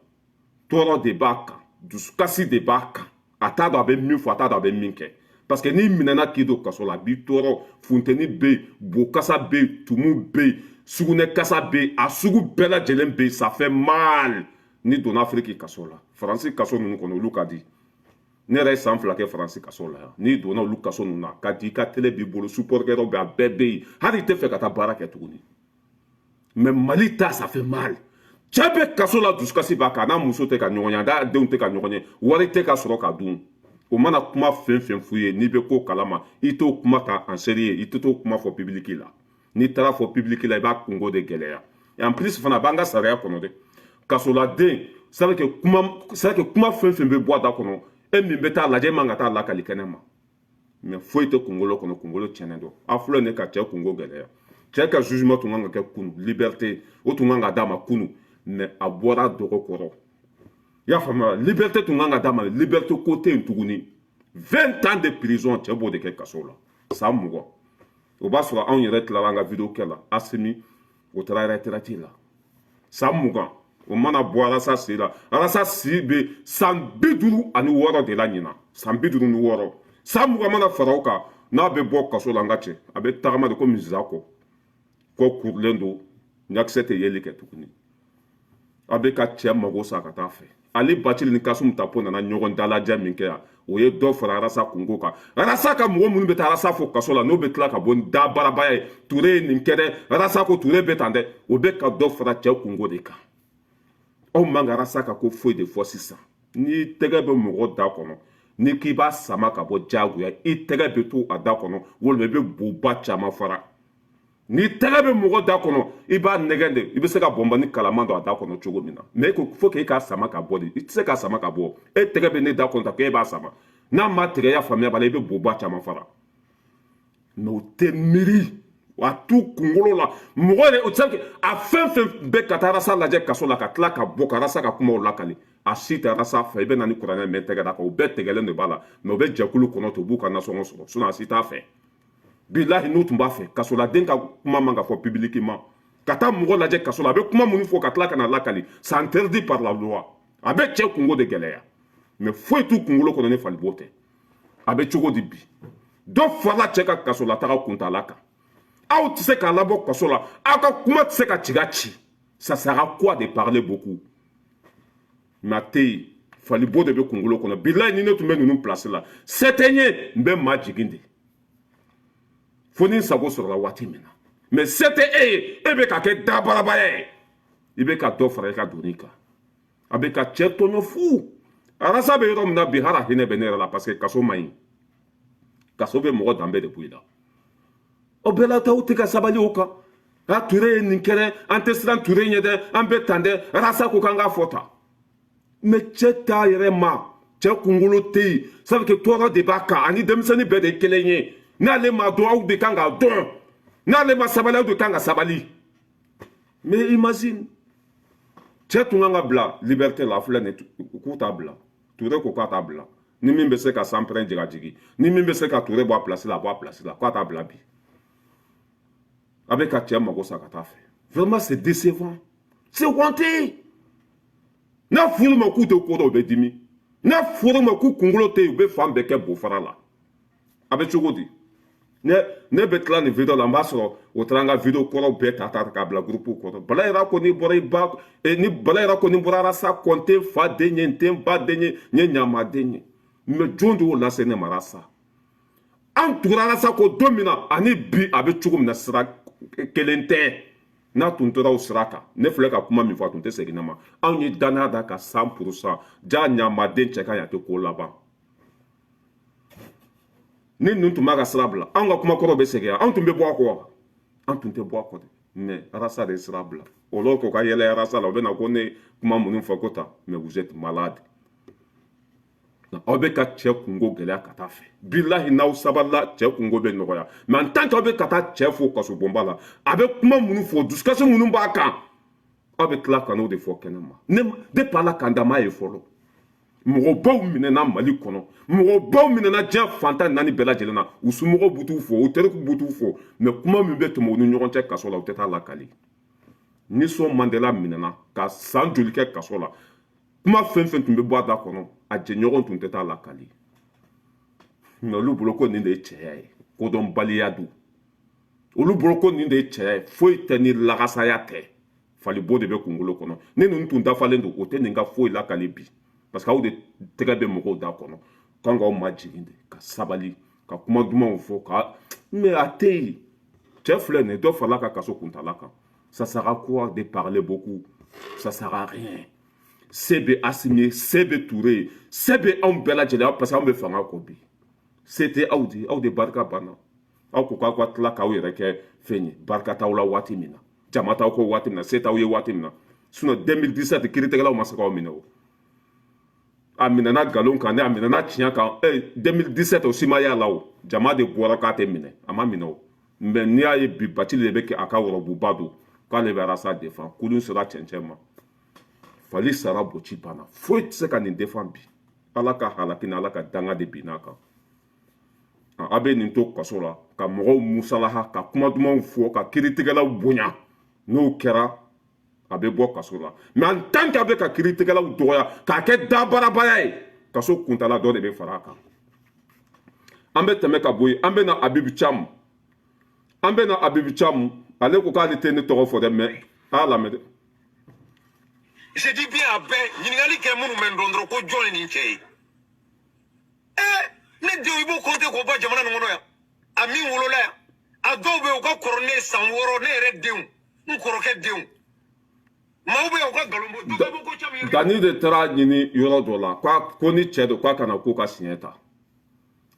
tɔɔrɔ de b'a kan, dusukasi de b'a kan, a t'a dɔn a bɛ min fɔ, a t'a dɔn a bɛ min kɛ, parce que n'i minɛna k'i don kaso la, a b'i tɔɔrɔ. Funteni bɛ yen, bokasa bɛ yen, tumu bɛ yen, sugunɛ kasa bɛ yen, a sugu bɛɛ lajɛlen bɛ yen. Ça fait mal n'i donna Afiriki kaso la. Faransi kaso ninnu kɔnɔ, olu ka di. Ne yɛrɛ ye san 2 kɛ Faransi kaso la yan. N'i donna olu kaso ninnu na, a ka di, i ka télé b'i bolo, support kɛyɔrɔ bɛ, a bɛɛ bɛ yen, hali i tɛ fɛ ka taa baara kɛ tuguni. Mais Mali ta, ça fait mal. Cɛ bɛ kaso la, dusukasi b'a kan, a n'a muso tɛ ka ɲɔgɔn ye, a n'a denw tɛ ka ɲɔgɔn ye, wari tɛ ka sɔrɔ ka dun. O mana kuma fɛn fɛn f'u ye, n'i bɛ ko kalama, i t'o kuma ta en sérieux, i tɛ t'o kuma fɔ public la. N'i taara fɔ public la, i b'a kungo de gɛlɛya. Et en plus fana, a b'an ka sariya kɔnɔ dɛ, kasoladen, c'est que kuma, c'est que kuma fɛn fɛn bɛ bɔ a da kɔnɔ, e min bɛ taa lajɛ, e man ka taa lakali kɛnɛ ma. Mais foyi tɛ kunkolo kɔnɔ, kunkolo tiɲɛnen don. A filɛ nin ka cɛ kungo gɛlɛya. Cɛ ka jugement tun kan ka kɛ kunu, liberté o tun kan ka d'a ma kunu, mais a bɔra dɔgɔ kɔrɔ, i y'a faamuya. Liberté tun kan ka d'a ma, liberté ko tɛ yen tuguni. 20 ans de prison, cɛ b'o de kɛ kaso la, san 20. O b'a sɔrɔ anw yɛrɛ tilara an ka vidéo kɛ la. Asimi o taara retraite la. San 20 o mana bɔ Arasa si la, Arasa si bɛ san 56 de la ɲinan, san 56. San 20 mana fara o kan, n'a bɛ bɔ kaso la, n ka cɛ, a bɛ tagama de komi zira kɔ kɔ kurulen don, ɲakisɛ tɛ yeli kɛ tuguni. A bɛ ka cɛ mago sa ka taa fɛ. Ale Bacili ni Kasumu Tapo nana ɲɔgɔn dalajɛ min kɛ yan, o ye dɔ fara Arasa kunko kan. Arasa ka mɔgɔ minnu bɛ taa Arasa fo kaso la, n'o bɛ tila ka bɔ ni dabarabaya ye, Ture ye nin kɛ dɛ, Arasa ko Ture bɛ tan dɛ, o bɛ ka dɔ fara cɛ kunko de kan. Aw man ka Arasa ka ko foyi de fɔ sisan. N'i tɛgɛ bɛ mɔgɔ da kɔnɔ, n'i k'i b'a sama ka bɔ diyagoya, i tɛgɛ bɛ to a da kɔnɔ, walima i bɛ boba caman fara. N'i tɛgɛ bɛ mɔgɔ da kɔnɔ, i b'a nɛgɛn de, i bɛ se ka bɔnbɔnni kalaman don a da kɔnɔ cogo min na. Mais e ko fo k'e k'a sama ka bɔ de, i tɛ se k'a sama ka bɔ. E tɛgɛ bɛ ne da kɔnɔ ta k'e b'a sama, n'a ma tigɛ, ya faamuya b'a la, i bɛ boba caman fara. Mais o tɛ miiri a t'u kunkolo la. Mɔgɔ yɛrɛ, o tɛ se a fɛn fɛn bɛ ka taa Arasa lajɛ kaso la, ka tila ka bɔ ka Arasa ka kumaw lakali, a si tɛ Arasa fɛ. I bɛ na ni kuranɛ mɛn tɛgɛ da kan, o bɛɛ tɛgɛlen de b'a la. Mais o bɛ jɛkulu kɔnɔ ten, u b'u ka nasɔngɔ sɔrɔ, sinon a si t'a fɛ. Bilahi, n'u tun b'a fɛ, kasoladen ka kuma man ka fɔ publiquement. Ka taa mɔgɔ lajɛ kaso la, a bɛ kuma minnu fɔ ka tila ka na lakali, c'est interdit par la loi. A bɛ cɛ kungo de gɛlɛya. Mais foyi t'u kunkolo kɔnɔ ni falibo tɛ. A bɛ cogo di bi? Dɔ farala cɛ ka kasolataga kuntala kan. Aw tɛ se k'a labɔ kaso la, aw ka kuma tɛ se ka ci ci. Ça sert à quoi de parler beaucoup? Mais a tɛ yen, falibo de bɛ kunkolo kɔnɔ. Bilahi, ni ne tun bɛ ninnu place la, se tɛ n ye, n bɛ maa jigin de fo ni n sago sɔrɔla waati min na. Mais se tɛ e ye, e bɛ ka kɛ dabarabaya ye, i bɛ ka dɔ fara i ka doni kan. A bɛ ka cɛ tɔɲɔ fu. Arasa bɛ yɔrɔ min na bi, hali a hinɛ bɛ ne yɛrɛ la, parce que kaso man ɲi, kaso bɛ mɔgɔ danbe de bɔ i la. O bɛɛ la, t'aw tɛ ka sabali o kan. A Ture ye nin kɛ dɛ, an tɛ siran Ture ɲɛ dɛ, an bɛ tan dɛ, Arasa ko k'an k'a fɔ tan. Mais cɛ t'a yɛrɛ ma, cɛ kunkolo tɛ yen. Ça veut que tɔɔrɔ de b'a kan, ani denmisɛnnin bɛɛ de ye kelen ye. N'ale ma dɔn, aw de kan k'a dɔn. N'ale ma sabali, aw de kan ka sabali. Mais imagine, cɛ tun kan ka bila liberté la, a filɛ nin k'u t'a bila. Ture ko k'a t'a bila. Ni min bɛ se ka sanpɛrɛn jigin, a jigin. Ni min bɛ se ka Ture bɔ a place la, a bɔ a place la. K'a t'a bila bi. A bɛ ka cɛ mago sa ka taa fɛ. Vraiment, c'est décevant, c'est honteux. N'a furu ma k'u tɛ ko dɔn, u bɛ dimi. N'a fɔra ma k'u kunkolo tɛ yen, u bɛ fan bɛɛ kɛ bofara la. A bɛ cogo di? Ne bɛ tila nin vidéo la, n b'a sɔrɔ o taara n ka vidéo kɔrɔw bɛɛ ta k'a bila groupe kɔrɔ. Bala yɛrɛ ko n'i bɔra i ba, ni Bala yɛrɛ ko ni bɔra Arasa kɔ, n tɛ n fa den ye, n tɛ n ba den ye, n ye ɲamaden ye. Mais jɔn de y'o lase ne ma? Arasa, an tugura Arasa ko don min na ani bi, a bɛ cogo min na, sira kelen tɛ. N'a tun tora o sira kan, ne filɛ ka kuma min fɔ, a tun tɛ segin ne ma. Anw ye danaya da ka 100%. Ja ɲamaden cɛ ka ɲi, a tɛ ko laban. Ni ninnu tun b'a ka sira bila, anw ka kuma kɔrɔ bɛ segin, anw tun bɛ bɔ a kɔ wa? An tun tɛ bɔ a kɔ dɛ. Mais Arasa de ye sira bila. Olu ko ka yɛlɛ Arasa la, u bɛ na ko ne kuma minnu fɔ ko tan. Mais vous êtes malade. Aw bɛ ka cɛ kungo gɛlɛya ka taa fɛ. Bilahi, n'aw sabalila, cɛ kungo bɛ nɔgɔya. Mais en tant que aw bɛ ka taa cɛ fo kasobonba la, a bɛ kuma minnu fɔ, dusukasi minnu b'a kan, aw bɛ tila ka n'o de fɔ kɛnɛ ma. Ne depuis Ala k'an da m'a ye fɔlɔ, mɔgɔbaw minɛna Mali kɔnɔ, mɔgɔbaw minɛna diɲɛ fantan naani bɛɛ lajɛlen na, u somɔgɔw b'u t'u fo, u teriw b'u t'u fo, mais kuma min bɛ tɛmɛ u ni ɲɔgɔn cɛ kaso la, u tɛ taa lakali. Nelson Mandela minɛna ka san joli kɛ kaso la, kuma fɛn fɛn tun bɛ bɔ a da kɔnɔ, a jɛɲɔgɔn tun tɛ taa lakali. Mais olu bolo ko nin de ye cɛya ye, kodɔnbaliya don. Olu bolo ko nin de ye cɛya ye. Foyi tɛ ni lagasaya tɛ, falibo de bɛ kunkolo kɔnɔ. Ni ninnu tun dafalen don, o tɛ nin ka foyi lakali bi, parce que aw de tɛgɛ bɛ mɔgɔw da kɔnɔ. Kan k'aw ma jigin de ka sabali ka kuma dumanw fɔ ka, mais a tɛ yen. Cɛ filɛ nin ye, dɔ farala ka kaso kuntala kan. Ça sert à quoi de parler beaucoup? Ça sert à rien. Se bɛ Asimi ye, se bɛ Ture ye, se bɛ anw bɛɛ lajɛlen, parce que anw bɛ fanga kɔ bi. Se tɛ aw de, aw de barika banna. Aw ko k'aw ka tila k'aw yɛrɛ kɛ fɛn ye, barika t'aw la waati min na, jama t'aw kɔ waati min na, se t'aw ye waati min na. Sinon 2017, kiiritigɛlaw ma se k'aw minɛ. O a minɛna nkalon kan, ne a minɛna tiɲɛ kan. 2017, o si ma y'a la. O jama de bɔra k'a tɛ minɛ, a ma minɛ o. Mais n'i y'a ye bi, Bacili de bɛ kɛ a ka wɔrɔbuba don k'ale bɛ Arasa défend. Kulun sera cɛncɛn ma, fali sara, boci banna, foyi tɛ se ka nin défend bi. Ala ka halaki ni Ala ka danga de bin'a kan. A bɛ nin to kaso la ka mɔgɔw musalaha, ka kuma dumanw fɔ, ka kiiritigɛlaw bonya. N'o kɛra, a bɛ bɔ kaso la. Mais en tant que a bɛ ka kiiritigɛlaw dɔgɔya k'a kɛ dabarabaya ye, kaso kuntala dɔ de bɛ fara a kan. An bɛ tɛmɛ ka bɔ yen, an bɛ na Abibu Camu. An bɛ na Abibu Camu. Ale ko k'ale tɛ ne tɔgɔ fɔ dɛ, mais a y'a lamɛn dɛ. Je dis bien, a bɛɛ ɲininkali kɛ minnu bɛ n dɔn dɔrɔn ko jɔn ye nin cɛ ye. Ne denw, i b'o compter k'o ban jamana nin kɔnɔ yan. A min wolola yan, a dɔw bɛ yen, u ka kɔrɔ ne ye san 6. Ne yɛrɛ denw, n kɔrɔkɛ denw, maaw bɛ yen, u ka nkalon bɔ dɔ bɛ ko caman. Dani de taara ɲini yɔrɔ dɔ la ko ni cɛ don, k'a kana k'u ka siɲɛ ta.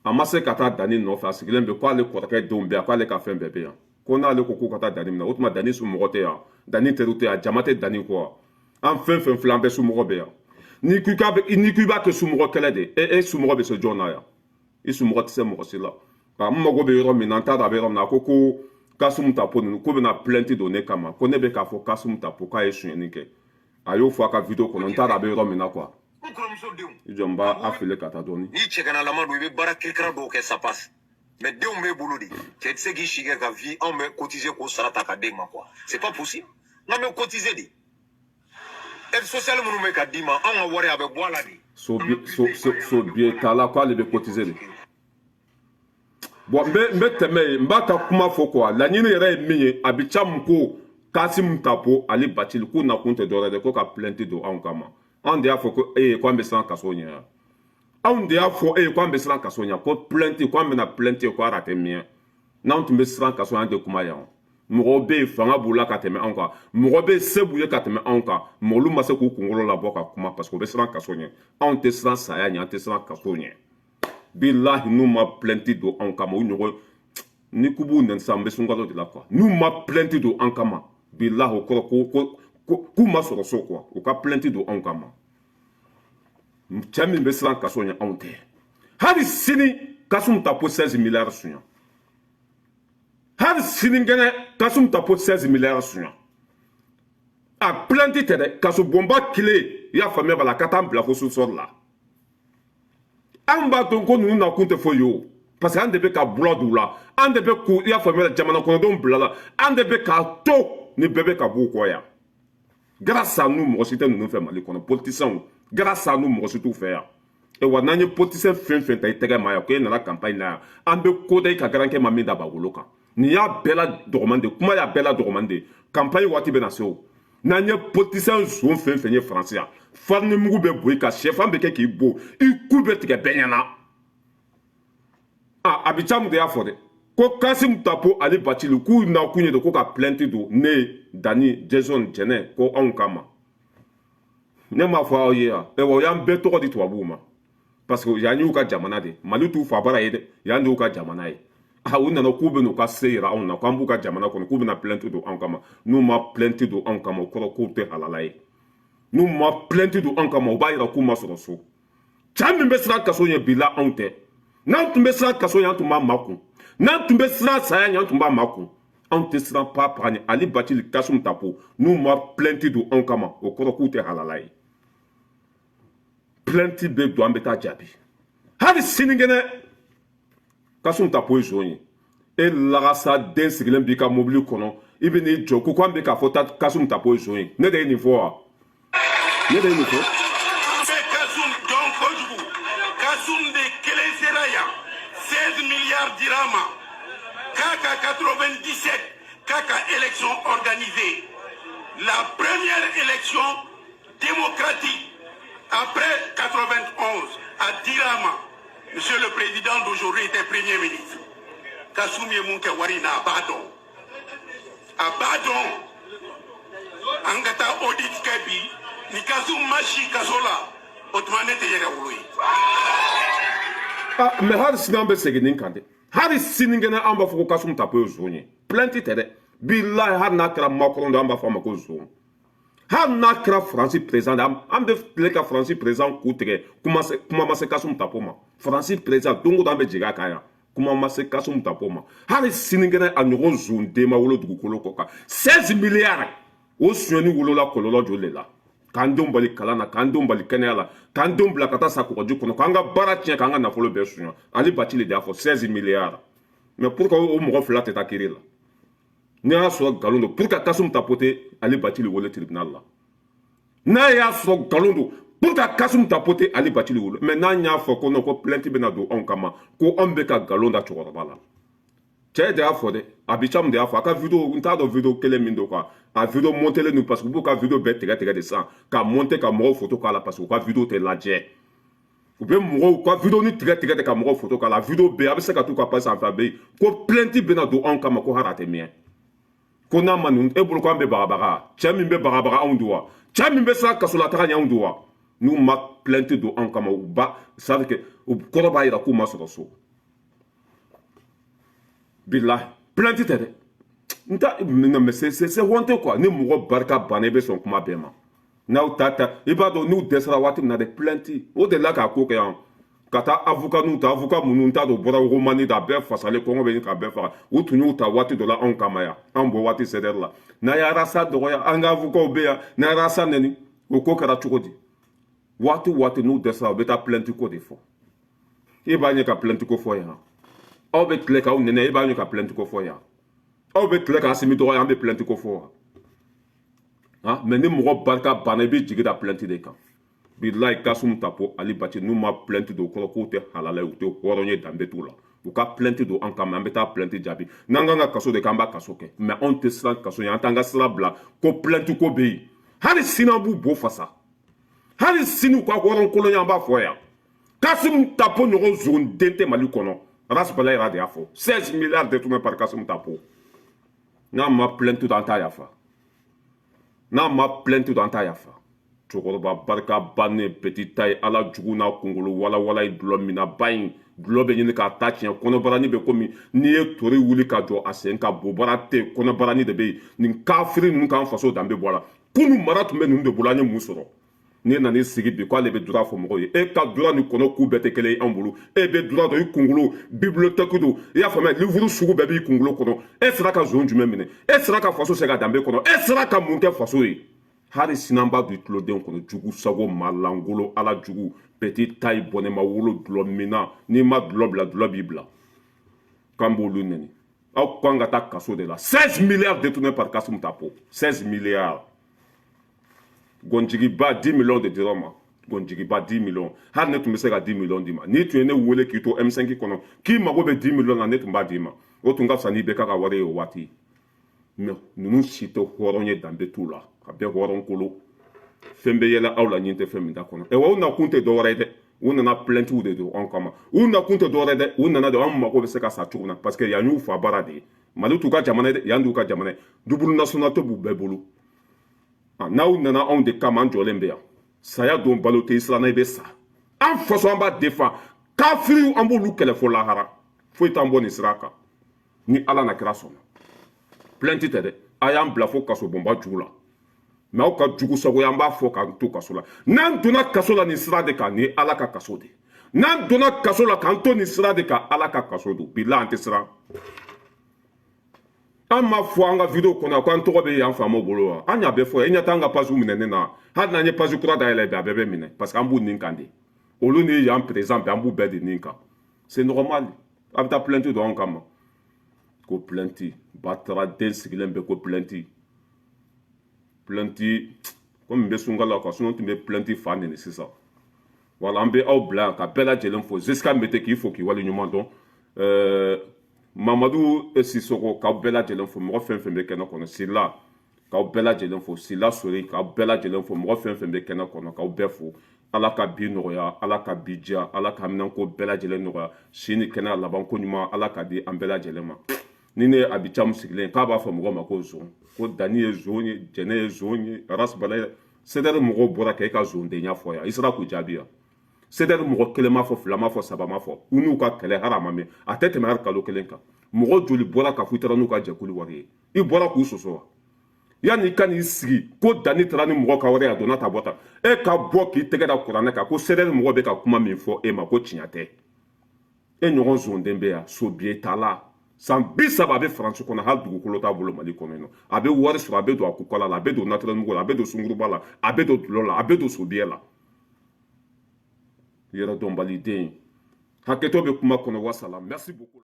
A ma se ka taa Dani nɔfɛ. A sigilen bɛ k'ale kɔrɔkɛ denw bɛ yan, k'ale ka fɛn bɛɛ bɛ yan, ko n'ale ko k'u ka taa Dani minɛ, o tuma Dani somɔgɔ tɛ yan, Dani teriw tɛ yan, jama tɛ Dani kɔ. An fɛn fɛn filɛ, an bɛɛ somɔgɔ bɛ yan. N'i ko n'i ko i b'a kɛ somɔgɔ kɛlɛ de, e somɔgɔ bɛ se jɔn na yan? I somɔgɔ tɛ se mɔgɔ si la. Nka n mago bɛ yɔrɔ min na, n t'a dɔn a bɛ yɔrɔ min na. A ko ko Kasimu Tapo ninnu ko bɛna plainte don ne kama, ko ne bɛ k'a fɔ Kasimu Tapo k'a ye sonyɛni kɛ. A y'o fɔ a ka vidéo kɔnɔ, n t'a dɔn a bɛ yɔrɔ min na quoi. N kɔrɔmuso denw. I jɔ, n b'a a fili ka taa dɔɔni. N'i cɛganalama don, i bɛ baara kirikara dɔw kɛ, ça passe. Mais denw b'e bolo de, cɛ tɛ se k'i si kɛ ka vie. Anw bɛ cotiser k'o sara ta ka d'e ma quoi, c'est pas possible. N'an bɛ cotiser de, aide sociale minnu bɛ ka d'i ma, anw ka wari a bɛ bɔ a la de. So bi so so so bi t'a la k'ale bɛ cotiser de. Bon, n bɛ tɛmɛ yen, n b'a ka kuma fɔ quoi. Laɲini yɛrɛ ye min ye, a bɛ ca mun ko Kasimu Tapo ale Bacili k'u nakun tɛ dɔwɛrɛ ye ko ka plainte don anw kama. Anw de y'a fɔ ko e ye ko an bɛ siran kaso ɲɛ yan. Anw de y'a fɔ e ye ko an bɛ siran kaso ɲɛ, ko plainte, ko an bɛna plainte, ko a tɛ miɲɛ. N'anw tun bɛ siran kaso, an tɛ kuma yan. Mɔgɔw bɛ yen, fanga b'u la ka tɛmɛ anw kan, mɔgɔ bɛ yen, se b'u ye ka tɛmɛ anw kan, mɛ olu ma se k'u kunkolo labɔ ka kuma, parce que u bɛ siran kaso ɲɛ. Anw tɛ siran saya ɲɛ, an tɛ siran kaso ɲɛ. Bilahi, n'u ma plainte don anw kama, u ɲɔgɔn ni k'u b'u nɛni sisan, n bɛ sunkalo de la quoi. N'u ma plainte don an kama, bilahi, o kɔrɔ ko k'u ma sɔrɔ so quoi. U ka plainte don anw kama. Cɛ min bɛ siran kaso ɲɛ, anw tɛ. Hali sini, Kasimu Tapo 16 milliards suɲa. Hali sinikɛnɛ, Kasimu Tapo 16 milliards suɲa. A plainte tɛ dɛ, kaso bonba kile, i y'a faamuya b'a la, ka taa bila fo sous-sol la. An b'a dɔn ko ninnu nakun tɛ foyi ye o, parce que an de bɛ ka bula d'u la, an de bɛ k'u, i y'a faamuya, jamana kɔnɔdenw bila la, an de bɛ k'a to ni bɛɛ bɛ ka b'u kɔ yan. Grâce à nous, mɔgɔ si tɛ ninnu fɛ Mali kɔnɔ. Politiciens, grâce à nous, mɔgɔ si t'u fɛ yan. E wa n'an ye politicien fɛn fɛn ta i tɛgɛ ma yan ko e nana campagne na yan, an bɛ ko da i ka garankɛ ma min da bagolo kan. Nin y'a bɛɛ la dɔgɔman de kuma, y'a bɛɛ la dɔgɔman de. Campagne waati bɛ na se o, n'an ye politicien zon fɛn fɛn ye Faransi yan, farini mugu bɛ bɔ i kan, sɛfan bɛ kɛ k'i bo, i ku bɛ tigɛ bɛɛ ɲɛna. A Abicamu de y'a fɔ dɛ ko Kassoum Tapo, Ali Bathily, k'u nakun ye de ko ka plainte don ne, Dani, Jason, Jɛnɛ, ko anw kama. Ne m'a fɔ aw ye yan. Wa o y'an bɛɛ tɔgɔ di tubabuw ma, parce que yan y'u ka jamana de, Mali t'u fa bara ye dɛ, yan de y'u ka jamana ye. A u nana k'u bɛ n'u ka se yira anw na k'an b'u ka jamana kɔnɔ, k'u bɛna plainte don anw kama. N'u ma plainte don anw kama, o kɔrɔ k'u tɛ halala ye. N'u ma plainte don anw kama, o b'a yira k'u ma sɔrɔ so. Cɛ min bɛ siran kaso ɲɛ bi la, anw tɛ. N'an tun bɛ siran kaso ɲɛ, an tun b'a makun. N'an tun bɛ siran saya ɲɛ, an tun b'a makun. Anw tɛ siran pa ni Ali Bathily, Kassoum Tapo. N'u ma plainte don anw kama, o kɔrɔ k'u tɛ halala ye. Plainte bɛ don, an bɛ taa jaabi hali sinikɛnɛ. Kassoum Tapo ye zon ye. E lagasa den sigilen b'i ka mobili kɔnɔ, i bɛ n'i jɔ ko k'an bɛ k'a fɔ Kassoum Tapo ye zon ye. Ne de ye nin fɔ wa? Ne de ye nin fɔ. Bɛ Kassoum dɔn kojugu. Kassoum de kelen sera yan, 16 milliards dira ma k'a ka 97 k'a ka élection organisée, la première élection démocratique après 91, a dira ma. Monsieur le président d'aujourd'hui était premier ministre. Kassoum ye mun kɛ wari in na, a b'a dɔn, a b'a dɔn. An ka taa audit kɛ bi. Ni Kassoum ma si kaso la, o tuma ne tɛ yɛrɛ wolo ye. Ah, mais hali sini an bɛ segin nin kan dɛ. Hali sinikɛnɛ an b'a fɔ ko Kassoum Tapo ye zon ye. Plainte tɛ dɛ, bilahi. Hali n'a kɛra Macron de, an b'a fɔ a ma ko zon. Hali n'a kɛra Faransi président de, an bɛ tile ka Faransi président ku tigɛ. Kuma ma se Kassoum Tapo ma. Faransi président, don o don an bɛ jigin a kan yan. Kuma ma se Kassoum Tapo ma. Hali sinikɛnɛ a ɲɔgɔn zon den ma wolo dugukolo kɔ kan. 16 milliards o sonyɛni wolola kɔlɔlɔ joli de la? K'an denw bali kalan na, k'an denw bali kɛnɛya la, k'an denw bila ka taa sa kɔgɔji kɔnɔ, k'an ka baara tiɲɛ, k'an ka nafolo bɛɛ suɲɛ. Ali Bathily de y'a fɔ, 16 milliards. Mais pourquoi o mɔgɔ fila tɛ taa kiiri la? N'i y'a sɔrɔ nkalon don, pour que Kassoum Tapo tɛ Ali Bathily wele tribunal la? N'a y'a sɔrɔ nkalon don, pour que Kassoum Tapo tɛ Ali Bathily wele? Mais n'an y'a fɔ ko non, ko plainte bɛna don anw kama, ko anw bɛ ka nkalon da cɛkɔrɔba la. Cɛ de y'a fɔ dɛ, Abicamu de y'a fɔ. A ka vidéo, n t'a dɔn vidéo kelen min don quoi, a vidéo montelen don, parce que u b'u ka vidéo bɛɛ tigɛ tigɛ de sisan ka monter ka mɔgɔw photo k'a la, parce que u ka vidéo tɛ lajɛ. U bɛ mɔgɔw ka vidéo ni tigɛ tigɛ de ka mɔgɔw photo k'a la. Vidéo bɛɛ a bɛ se ka t'u ka page sanfɛ, a bɛ yen ko plainte bɛna don anw kama, ko hali a tɛ mɛn, ko n'a ma ninnu. E bolo ko an bɛ bagabaga? Cɛ min bɛ bagabaga, anw don wa? Cɛ min bɛ siran kasolataga ɲɛ, anw don wa? N'u ma plainte don anw kama, u ba c'est à dire que u kɔrɔ b'a yira k'u ma sɔrɔ so. Bilahi, plainte tɛ dɛ. N ta non, mais c'est honteux quoi. Ni mɔgɔ barika banna, i bɛ sɔn kuma bɛɛ ma. N'aw ta ta, i b'a dɔn n'u dɛsɛra waati min na dɛ, plainte o delila k'a ko kɛ yan, ka taa avocat n'u ta, avocat minnu t'a dɔn u bɔra Romani da, a bɛɛ fasalen, kɔngɔ bɛ ɲini k'a bɛɛ faga. U tun y'u ta waati dɔ la anw kama yan, anw bɔ waati CDR la. N'a ye arasa dɔgɔya, an ka avocat bɛ yan. N'a ye arasa nɛni, o ko kɛra cogo di? Waati waati n'u dɛsɛra, u bɛ taa plainte ko de fɔ. E b'a ɲɛ ka plainte ko fɔ yan, aw bɛ tile k'aw nɛnɛ. E b'a ɲɛ ka plainte ko fɔ yan, aw bɛ tile k'Assimi dɔgɔya, an bɛ plainte ko fɔ wa? Ah, mais ni mɔgɔ barika banna, i bɛ jigi da plainte de kan. Bilahi, Kassoum Tapo, Ali Bathily, n'u ma plainte don, o kɔrɔ k'u tɛ halala ye, u tɛ hɔrɔn ye, danbe t'u la. U ka plainte don an kama, an bɛ taa plainte jaabi. N'an kan ka kaso de kɛ, an b'a kaso kɛ. Mais anw tɛ siran kaso ɲɛ, an t'an ka sira bila ko plainte ko bɛ yen. Hali sini an b'u bo fasa, hali sini u ka hɔrɔn kolonya, an b'a fɔ yan. Kassoum Tapo ɲɔgɔn zon den tɛ Mali kɔnɔ. Ras Bala yɛrɛ de y'a fɔ, 16 milliards détournés par Kassoum Tapo. N'a ma plainte don, an t'a yafa. N'a ma plainte don, an t'a yafa. Cɛkɔrɔba barika bannen, petit ta ye ala jugu n'a kunkolo walawala ye. Dulɔ minna ba in, dulɔ bɛ ɲini k'a ta tiɲɛ. Kɔnɔbarani bɛ komi n'i ye tori wuli ka jɔ a sen ka bobara tɛ, kɔnɔbarani de bɛ yen. Nin kafiri ninnu k'an faso danbe bɔ a la. Kunun mara tun bɛ ninnu de bolo, an ye mun sɔrɔ? Ne nana sigi bi k'ale bɛ droit fɔ mɔgɔw ye. E ka droit ni kɔnɔ k'u bɛɛ tɛ kelen ye anw bolo. E bɛ droit dɔn, i kunkolo bibliothèque don, i y'a faamuya, livre sugu bɛɛ b'i kunkolo kɔnɔ. E sera ka zon jumɛn minɛ? E sera ka faso segin a danbe kɔnɔ? E sera ka mun kɛ faso ye? Hali sini an b'a don i tuloden kɔnɔ. Jugu sago, malangolo, ala jugu, petit taille, bɔnɛma wolo, dulɔ minna. N'i ma dulɔ bila, dulɔ b'i bila. K'an b'olu nɛni, aw kan ka taa kaso de la. 16 milliards détournés par Kassoum Tapo, 16 milliards. Gɔnjigiba, 10 millions de dirhams ma. Gonjigiba 10 millions, hali ne tun bɛ se ka 10 millions d'i ma. N'i tun ye ne wele k'i to M5 kɔnɔ k'i mago bɛ 10 millions na, ne tun b'a d'i ma. O tun ka fisa n'i bɛ ka wari ye o waati. Mais ninnu si tɛ hɔrɔn ye, danbe t'u la, a bɛɛ hɔrɔn kolo. Fɛn bɛ yɛlɛ aw la, ɲin tɛ fɛn min da kɔnɔ. Wa u nakun tɛ dɔwɛrɛ ye dɛ, u nana plaintes de don anw kama. U nakun tɛ dɔwɛrɛ dɛ, u nana de an mago bɛ se ka sa cogo min na, parce que yan y'u fa baara de ye. Mali t'u ka jamana ye dɛ, yan t'u ka jamana ye. Double nationalité b'u bɛɛ bolo. N'aw nana anw de kama, an jɔlen bɛ yan. Saya don, balo tɛ, i siranna, i bɛ sa. An faso, an b'a défend. Kafiriw, an b'olu kɛlɛ fo lahara. Foyi t'an bɔ nin sira kan ni Ala na kira sɔnna. Plainte tɛ dɛ, a y'an bila fo kaso bonba jugu la, mais aw ka jugu sagoya, an b'a fɔ k'an to kaso la. N'an donna kaso la nin sira de kan, nin ye Ala ka kaso de. N'an donna kaso la k'an to nin sira de kan, Ala ka kaso don. Bila, an tɛ siran. An m'a fɔ an ka vidéo kɔnɔ ko an tɔgɔ bɛ yan faamaw bolo wa? An y'a bɛɛ fɔ. E ɲɛ t'an ka page minɛ ne na. Hali n'an ye page kura dayɛlɛ bi, a bɛɛ bɛ minɛ, parce que an b'u nin kan de. Olu ni yan président bɛɛ, an b'u bɛɛ de nin kan. C'est normal, a bɛ taa plainte don anw kama ko plainte. Batara den sigilen bɛ ko plainte, plainte. Komi n bɛ sunka la quoi, sinon tun bɛ plainte fa neni sisan. Voilà, an bɛ aw bila yan ka bɛɛ lajɛlen fo. Jusqu'à Mete, k'i fo k'i wale ɲuman dɔn. Mamadu Sisoko, k'aw bɛɛ lajɛlen fo. Mɔgɔ fɛn fɛn bɛ kɛnɛ kɔnɔ, Sila, k'aw bɛɛ lajɛlen fo. Sila Sori, k'aw bɛɛ lajɛlen fo. Mɔgɔ fɛn fɛn bɛ kɛnɛ kɔnɔ, k'aw bɛɛ fo. Ala ka bi nɔgɔya, Ala ka bi diya, Ala ka minɛnko bɛɛ lajɛlen nɔgɔya. Si ni kɛnɛya laban ko ɲuman, Ala ka di an bɛɛ lajɛlen ma. Ni ne ye Abicamu sigilen k'a b'a fɔ mɔgɔ ma ko zon, ko Danni ye zon ye, Jɛnɛ ye zon ye, Rasbala ye. CDR mɔgɔw bɔra k'e ka zondenya fɔ yan, i sera k'u jaabi yan? CDR mɔgɔ kelen m'a fɔ, fila m'a fɔ, saba m'a fɔ. U n'u ka kɛlɛ, hali a ma mɛn, a tɛ tɛmɛ hali kalo kelen kan. Mɔgɔ joli bɔra k'a fɔ i taara n'u ka jɛkulu wari ye? I bɔra k'u sɔsɔ wa? Yanni i ka n'i sigi ko Danni taara ni mɔgɔ ka wari ye, a donna ta bɔ ta, e ka bɔ k'i tɛgɛ da kuranɛ kan ko CDR mɔgɔ bɛ ka kuma min fɔ e ma ko tiɲɛ tɛ. E ɲɔgɔn zonden bɛ yan, so biye t'a la. San 30 a bɛ Faransi kɔnɔ, hali dugukolo t'a bolo Mali kɔnɔ yen nɔ. A bɛ wari sɔrɔ, a bɛ don a kukala la, a bɛ don naturel mugu la, a bɛ don sunkuruba la, a bɛ don dulɔ la, a bɛ don sobiyɛ la. Yɛrɛ dɔnbaliden, hakɛto bɛ kuma kɔnɔ. Wasala, merci beaucoup.